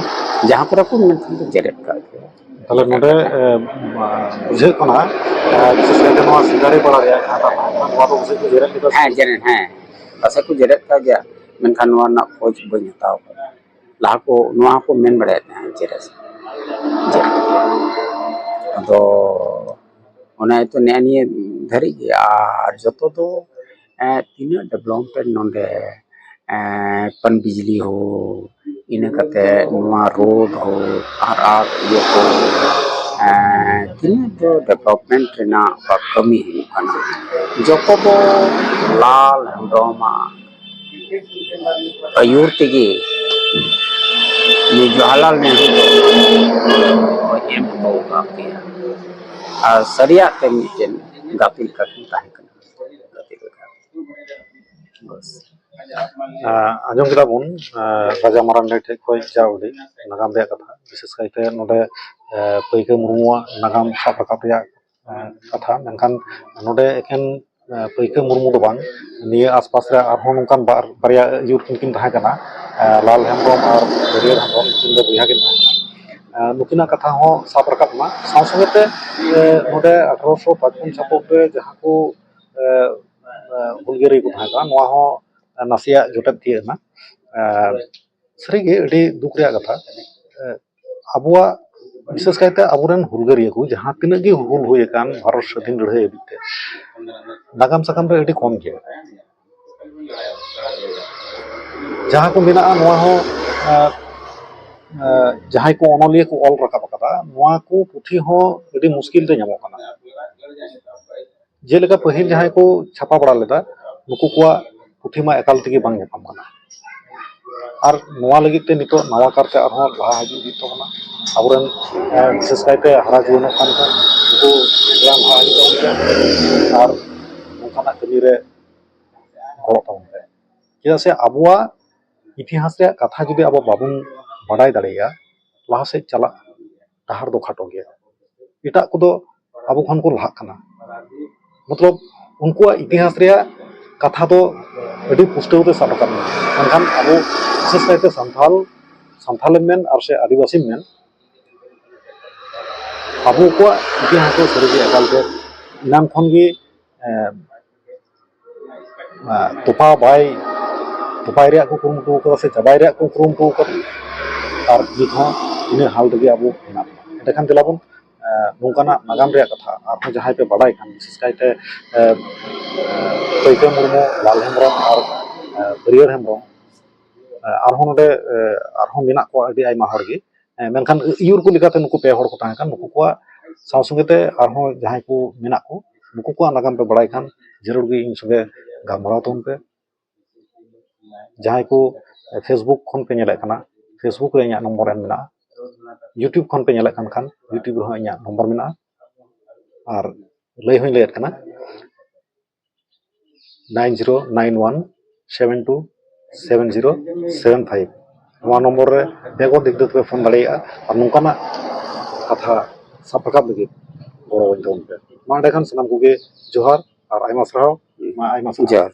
ᱡᱟᱦᱟᱸ ᱠᱚᱨᱮ ᱠᱚ ᱢᱮᱱᱠᱷᱟᱱ ᱫᱚ ᱡᱮᱨᱮᱫ ᱠᱟᱜ ᱜᱮᱭᱟ᱾ ᱛᱟᱦᱞᱮ ᱱᱚᱰᱮ ᱮ, ᱵᱩᱡᱷᱟᱹᱜ ᱠᱟᱱᱟ, ᱮ, ᱵᱤᱥᱮᱥ ᱠᱟᱭᱛᱮ ᱱᱚᱣᱟ ᱥᱤᱠᱟᱨᱤᱯᱟᱲᱟ ᱨᱮᱭᱟᱜ ᱡᱟᱦᱟᱸ ᱠᱟᱛᱷᱟ, ᱱᱚᱣᱟ ᱫᱚ ᱵᱩᱡᱷᱟᱹᱜ ᱠᱟᱱᱟ ᱡᱮᱨᱮᱫ ᱞᱮᱫᱟ ᱥᱮ? ᱦᱮᱸ ᱡᱮᱨᱮᱫ, ᱦᱮᱸ, ᱯᱟᱥᱮᱡ ᱠᱚ ᱡᱮᱨᱮᱫ ᱠᱟᱜ ᱜᱮᱭᱟ, ᱢᱮᱱᱠᱷᱟᱱ ᱱᱚᱣᱟ ᱨᱮᱱᱟᱜ ᱠᱷᱳᱡᱽ ᱵᱟᱹᱧ ᱦᱟᱛᱟᱣ ᱠᱟᱫᱟ᱾ ᱞᱟᱦᱟ ᱠᱚ ᱱᱚᱣᱟ ᱠᱚ ᱢᱮᱱ ᱵᱟᱲᱟᱭᱮᱫ ᱛᱟᱦᱮᱸᱫ ᱡᱮᱨᱮᱫ, ᱡᱮᱨᱮᱫ᱾ ᱟᱫᱚ ᱚᱱᱟ ᱤᱭᱟᱹᱛᱮ ᱱᱮᱜᱼᱮ ᱱᱤᱭᱟᱹ ᱫᱷᱟᱹᱨᱤᱡ ᱜᱮ᱾ ᱟᱨ ᱡᱚᱛᱚ ᱫᱚ ᱮᱸ, ᱛᱤᱱᱟᱹᱜ ᱰᱮᱵᱷᱞᱚᱯᱢᱮᱱᱴ ᱱᱚᱰᱮ, ᱮᱸ, ᱯᱟᱱ ᱵᱤᱡᱽᱞᱤ ᱦᱳ, ᱤᱱᱟᱹ ᱠᱟᱛᱮ ᱱᱚᱣᱟ ᱨᱳᱰ ᱦᱳ, ᱟᱨ ᱟᱨ ᱤᱭᱟᱹ ᱠᱚ, ᱮᱸ, ᱛᱤᱱᱟᱹᱜ ᱫᱚ ᱰᱮᱵᱷᱞᱚᱯᱢᱮᱱᱴ ᱨᱮᱱᱟᱜ ᱚᱠᱟ ᱠᱟᱹᱢᱤ ᱦᱩᱭᱩᱜ ᱠᱟᱱᱟ, ᱡᱚᱛᱚ ᱫᱚ ᱞᱟᱞ ᱦᱮᱢᱵᱨᱚᱢᱟᱜ ᱟᱹᱭᱩᱨ ᱛᱮᱜᱮ ᱱᱩᱭ ᱡᱚᱣᱟᱦᱚᱨᱞᱟᱞ ᱱᱮᱦᱨᱩ ᱫᱚ ᱮᱢ ᱦᱚᱴᱚ ᱟᱠᱟᱫ ᱯᱮᱭᱟ᱾ ᱟᱨ ᱥᱟᱹᱨᱤᱭᱟᱜ ᱛᱮ ᱢᱤᱫᱴᱮᱱ ᱜᱟᱛᱮ ᱞᱮᱠᱟ ᱠᱤᱱ ᱛᱟᱦᱮᱸ ᱠᱟᱱᱟ᱾ ᱜᱟᱛᱮ ᱞᱮᱠᱟ᱾ ᱵᱟᱥ᱾ ᱟᱸ, ᱟᱸᱡᱚᱢ ᱠᱮᱫᱟ ᱵᱚᱱ, ᱟᱸ, ᱨᱟᱡᱟ ᱢᱟᱨᱟᱱᱰᱤ ᱴᱷᱮᱡ ᱠᱷᱚᱡ ᱡᱟ ᱩᱰᱤᱡ ᱱᱟᱜᱟᱢ ᱨᱮᱭᱟᱜ ᱠᱟᱛᱷᱟ, ᱵᱤᱥᱮᱥ ᱠᱟᱭᱛᱮ ᱱᱚᱰᱮ, ᱟᱸ, ᱯᱟᱹᱭᱠᱟᱹ ᱢᱩᱨᱢᱩᱣᱟᱜ ᱱᱟᱜᱟᱢ ᱥᱟᱵ ᱨᱟᱠᱟᱵ ᱨᱮᱭᱟᱜ, ᱟᱸ, ᱠᱟᱛᱷᱟ, ᱢᱮᱱᱠᱷᱟᱱ ᱱᱚᱰᱮ ᱮᱠᱮᱱ, ᱟᱸ, ᱯᱟᱹᱭᱠᱟᱹ ᱢᱩᱨᱢᱩ ᱫᱚ ᱵᱟᱝ, ᱱᱤᱭᱟᱹ ᱟᱥᱯᱟᱥ ᱨᱮ ᱟᱨᱦᱚᱸ ᱱᱚᱝᱠᱟᱱ ᱵᱟᱨ, ᱵᱟᱨᱭᱟ ᱟᱹᱭᱩᱨ ᱠᱤᱱ ᱠᱤᱱ ᱛᱟᱦᱮᱸ ᱠᱟᱱᱟ, ᱟᱸ, ᱞᱟᱞ ᱦᱮᱢᱵᱨᱚᱢ ᱟᱨ ᱦᱟᱹᱨᱭᱟᱹᱲ ᱦᱮᱢᱵᱨᱚᱢ ᱧᱩᱛᱩᱢ ᱫᱚ ᱵᱚᱭᱦᱟ ᱠᱤᱱ ᱛᱟᱦᱮᱸ ᱠᱟᱱᱟ᱾ ᱟᱸ, ᱱᱩᱠᱤᱱᱟᱜ ᱠᱟᱛᱷᱟ ᱦᱚᱸ ᱥᱟᱵ ᱨᱟᱠᱟᱵ ᱮᱱᱟ, ᱥᱟᱶ ᱥᱚᱸᱜᱮ ᱛᱮ, ᱟᱸ, ᱱᱚᱰᱮ ᱟᱴᱷᱨᱚᱥᱚ ᱯᱟᱸᱪᱯᱚᱱ ᱪᱷᱟᱯᱚᱱ ᱨᱮ ᱡᱟᱦᱟᱸ ᱠᱚ, ᱟᱸ, ᱟᱸ, ᱦᱩᱞᱜᱟᱹᱨᱤᱭᱟᱹ ᱠᱚ ᱛᱟᱦᱮᱸ ᱠᱟᱱᱟ, ᱱᱚᱣᱟ ᱦᱚᱸ ᱱᱟᱥᱮᱭᱟᱜ ᱡᱚᱴᱮᱫ ᱛᱤᱭᱟᱹᱜ ᱮᱱᱟ᱾ ᱟᱨ ᱥᱟᱹᱨᱤᱜᱮ ᱟᱹᱰᱤ ᱫᱩᱠ ᱨᱮᱭᱟᱜ ᱠᱟᱛᱷᱟ, ᱟᱵᱚᱣᱟᱜ, ᱵᱤᱥᱮᱥ ᱠᱟᱭᱛᱮ ᱟᱵᱚᱨᱮᱱ ᱦᱩᱞᱜᱟᱹᱨᱤᱭᱟᱹ ᱠᱚ ᱡᱟᱦᱟᱸ ᱛᱤᱱᱟᱹᱜ ᱜᱮ ᱦᱩᱞ ᱦᱩᱭ ᱟᱠᱟᱱ ᱵᱷᱟᱨᱚᱛ ᱥᱟᱹᱫᱷᱤᱱ ᱞᱟᱹᱲᱦᱟᱹᱭ ᱦᱟᱹᱵᱤᱡ ᱛᱮ, ᱱᱟᱜᱟᱢ ᱥᱟᱠᱟᱢ ᱨᱮ ᱟᱹᱰᱤ ᱠᱚᱢ ᱜᱮᱭᱟ᱾ ᱡᱟᱦᱟᱸ ᱠᱚ ᱢᱮᱱᱟᱜᱼᱟ, ᱱᱚᱣᱟ ᱦᱚᱸ, ᱟᱸ, ᱟᱸ, ᱡᱟᱦᱟᱸᱭ ᱠᱚ ᱚᱱᱚᱞᱤᱭᱟᱹ ᱠᱚ ᱚᱞ ᱨᱟᱠᱟᱵ ᱟᱠᱟᱫᱟ, ᱱᱚᱣᱟ ᱠᱚ ᱯᱩᱛᱷᱤ ᱦᱚᱸ ᱟᱹᱰᱤ ᱢᱩᱥᱠᱤᱞ ᱛᱮ ᱧᱟᱢᱚᱜ ᱠᱟᱱᱟ᱾ ᱡᱮᱞᱮᱠᱟ ᱯᱟᱹᱦᱤᱞ ᱡᱟᱦᱟᱸᱭ ᱠᱚ ᱪᱷᱟᱯᱟ ᱵᱟᱲᱟ ᱞᱮᱫᱟ, ᱱᱩᱠᱩ ᱠᱚᱣᱟᱜ ᱯᱩᱛᱷᱤ ᱢᱟ ᱮᱠᱟᱞ ᱛᱮᱜᱮ ᱵᱟᱝ ᱧᱟᱯᱟᱢ ᱠᱟᱱᱟ᱾ ᱟᱨ ᱱᱚᱣᱟ ᱞᱟᱹᱜᱤᱫ ᱛᱮ ᱱᱤᱛᱚᱜ ᱱᱟᱣᱟ ᱠᱟᱨᱛᱮ ᱟᱨᱦᱚᱸ ᱞᱟᱦᱟ ᱦᱤᱡᱩᱜ ᱦᱩᱭᱩᱜ ᱛᱟᱵᱚᱱᱟ᱾ ᱟᱵᱚᱨᱮᱱ, ᱮ, ᱵᱤᱥᱮᱥ ᱠᱟᱭᱛᱮ ᱦᱟᱨᱟ ᱡᱩᱣᱟᱹᱱᱚᱜ ᱠᱟᱱ ᱠᱷᱟᱱ ᱩᱱᱠᱩ ᱞᱟᱦᱟ ᱦᱤᱡᱩᱜ ᱛᱟᱵᱚᱱ ᱯᱮ᱾ ᱟᱨ ᱱᱚᱝᱠᱟᱱᱟᱜ ᱠᱟᱹᱢᱤ ᱨᱮ ᱜᱚᱲᱚᱜ ᱛᱟᱵᱚᱱ ᱯᱮ᱾ ᱪᱮᱫᱟᱜ ᱥᱮ ᱟᱵᱚᱣᱟᱜ ᱤᱛᱤᱦᱟᱥ ᱨᱮᱭᱟᱜ ᱠᱟᱛᱷᱟ ᱡᱩᱫᱤ ᱟᱵᱚ ᱵᱟᱵᱚᱱ ᱵᱟᱰᱟᱭ ᱫᱟᱲᱮᱭᱟᱜᱼᱟ, ᱞᱟᱦᱟ ᱥᱮᱫ ᱪᱟᱞᱟᱜ ᱰᱟᱦᱟᱨ ᱫᱚ ᱠᱷᱟᱴᱚ ᱜᱮᱭᱟ᱾ ᱮᱴᱟᱜ ᱠᱚᱫᱚ ᱟᱵᱚ ᱠᱷᱚᱱ ᱠᱚ ᱞᱟᱦᱟᱜ ᱠᱟᱱᱟ᱾ ᱢᱚᱛᱞᱚᱵ, ᱩᱱᱠᱩᱣᱟᱜ ᱤᱛᱤᱦᱟᱥ ᱨᱮᱭᱟᱜ ᱠᱟᱛᱷᱟ ᱫᱚ ᱟᱹᱰᱤ ᱯᱩᱥᱴᱟᱹᱣ ᱛᱮ ᱥᱟᱵ ᱨᱟᱠᱟᱵ ᱢᱮᱱᱟᱜᱼᱟ, ᱢᱮᱱᱠᱷᱟᱱ ᱟᱵᱚ ᱵᱤᱥᱮᱥ ᱠᱟᱭᱛᱮ ᱥᱟᱱᱛᱟᱞ, ᱥᱟᱱᱛᱟᱞᱮᱢ ᱢᱮᱱ ᱟᱨ ᱥᱮ ᱟᱹᱫᱤᱵᱟᱹᱥᱤᱢ ᱢᱮᱱ, ᱟᱵᱚ ᱠᱚᱣᱟᱜ ᱤᱛᱤᱦᱟᱥ ᱫᱚ ᱥᱟᱹᱨᱤᱜᱮ ᱮᱠᱟᱞᱛᱮ ᱮᱱᱟᱝ ᱠᱷᱚᱱ ᱜᱮ, ᱮ, ᱮ, ᱛᱚᱯᱟ ᱵᱟᱭ, ᱛᱚᱯᱟᱭ ᱨᱮᱭᱟᱜ ᱠᱚ ᱠᱩᱨᱩᱢᱩᱴᱩ ᱠᱟᱫᱟ ᱥᱮ ᱪᱟᱵᱟᱭ ᱨᱮᱭᱟᱜ ᱠᱚ ᱠᱩᱨᱩᱢᱩᱴᱩ ᱠᱟᱫᱟ᱾ ᱟᱨ ᱱᱤᱛ ᱦᱚᱸ ᱤᱱᱟᱹ ᱦᱟᱞ ᱨᱮᱜᱮ ᱟᱵᱚ ᱢᱮᱱᱟᱜ ᱵᱚᱱᱟ᱾ ᱮᱸᱰᱮᱠᱷᱟᱱ ᱪᱟᱞᱟᱣ ᱵᱚᱱ, ᱮ, ᱱᱚᱝᱠᱟᱱᱟᱜ ᱱᱟᱜᱟᱢ ᱨᱮᱭᱟᱜ ᱠᱟᱛᱷᱟ ᱟᱨᱦᱚᱸ ᱡᱟᱦᱟᱸᱭ ᱯᱮ ᱵᱟᱰᱟᱭ ᱠᱷᱟᱱ, ᱵᱤᱥᱮᱥ ᱠᱟᱭᱛᱮ, ᱮ, ᱯᱟᱹᱭᱠᱟᱹ ᱢᱩᱨᱢᱩ, ᱞᱟᱞ ᱦᱮᱢᱵᱨᱚᱢ ᱟᱨ, ᱮ, ᱵᱟᱹᱨᱭᱟᱹᱲ ᱦᱮᱢᱵᱨᱚᱢ, ᱮ, ᱟᱨᱦᱚᱸ ᱱᱚᱰᱮ, ᱮ, ᱟᱨᱦᱚᱸ ᱢᱮᱱᱟᱜ ᱠᱚᱣᱟ ᱟᱹᱰᱤ ᱟᱭᱢᱟ ᱦᱚᱲ ᱜᱮ᱾ ᱮ, ᱢᱮᱱᱠᱷᱟᱱ ᱟᱹᱭᱩᱨ ᱠᱚ ᱞᱮᱠᱟᱛᱮ ᱱᱩᱠᱩ ᱯᱮ ᱦᱚᱲ ᱠᱚ ᱛᱟᱦᱮᱸ ᱠᱟᱱ, ᱱᱩᱠᱩ ᱠᱚᱣᱟᱜ ᱥᱟᱶ ᱥᱚᱸᱜᱮ ᱛᱮ ᱟᱨᱦᱚᱸ ᱡᱟᱦᱟᱸᱭ ᱠᱚ ᱢᱮᱱᱟᱜ ᱠᱚ, ᱱᱩᱠᱩ ᱠᱚᱣᱟᱜ ᱱᱟᱜᱟᱢ ᱯᱮ ᱵᱟᱲᱟᱭ ᱠᱷᱟᱱ ᱡᱟᱹᱨᱩᱲ ᱜᱮ ᱤᱧ ᱥᱚᱸᱜᱮ ᱜᱟᱞᱢᱟᱨᱟᱣ ᱛᱟᱵᱚᱱ ᱯᱮ᱾ ᱡᱟᱦᱟᱸᱭ ᱠᱚ Facebook ᱠᱷᱚᱱ ᱯᱮ ᱧᱮᱞᱮᱫ ᱠᱟᱱᱟ, Facebook ᱨᱮ ᱤᱧᱟᱹᱜ ᱱᱚᱢᱵᱚᱨ ᱮᱢ ᱢᱮᱱᱟᱜᱼᱟ᱾ YouTube ᱠᱷᱚᱱ ᱯᱮ ᱧᱮᱞᱮᱫ ᱠᱟᱱ ᱠᱷᱟᱱ, YouTube ᱨᱮᱦᱚᱸ ᱤᱧᱟᱹᱜ ᱱᱚᱢᱵᱚᱨ ᱢᱮᱱᱟᱜᱼᱟ᱾ ᱟᱨ ᱞᱟᱹᱭ ᱦᱚᱸᱧ ᱞᱟᱹᱭᱮᱫ ᱠᱟᱱᱟ, nine zero nine one seven two seven zero seven five, ᱱᱚᱣᱟ ᱱᱚᱢᱵᱚᱨ ᱨᱮ ᱵᱮᱜᱚᱨ ᱫᱤᱠ ᱫᱤᱠ ᱛᱮ ᱯᱷᱳᱱ ᱫᱟᱲᱮᱭᱟᱜᱼᱟ᱾ ᱟᱨ ᱱᱚᱝᱠᱟᱱᱟᱜ ᱠᱟᱛᱷᱟ ᱥᱟᱵ ᱨᱟᱠᱟᱵ ᱞᱟᱹᱜᱤᱫ ᱜᱚᱲᱚ ᱟᱹᱧ ᱛᱟᱵᱚᱱ ᱯᱮ᱾ ᱢᱟ ᱮᱸᱰᱮᱠᱷᱟᱱ ᱥᱟᱱᱟᱢ ᱠᱚᱜᱮ ᱡᱚᱦᱟᱨ ᱟᱨ ᱟᱭᱢᱟ ᱥᱟᱨᱦᱟᱣ᱾ ᱢᱟ ᱟᱭᱢᱟ ᱥᱟᱨᱦᱟᱣ᱾ ᱡᱚᱦᱟᱨ᱾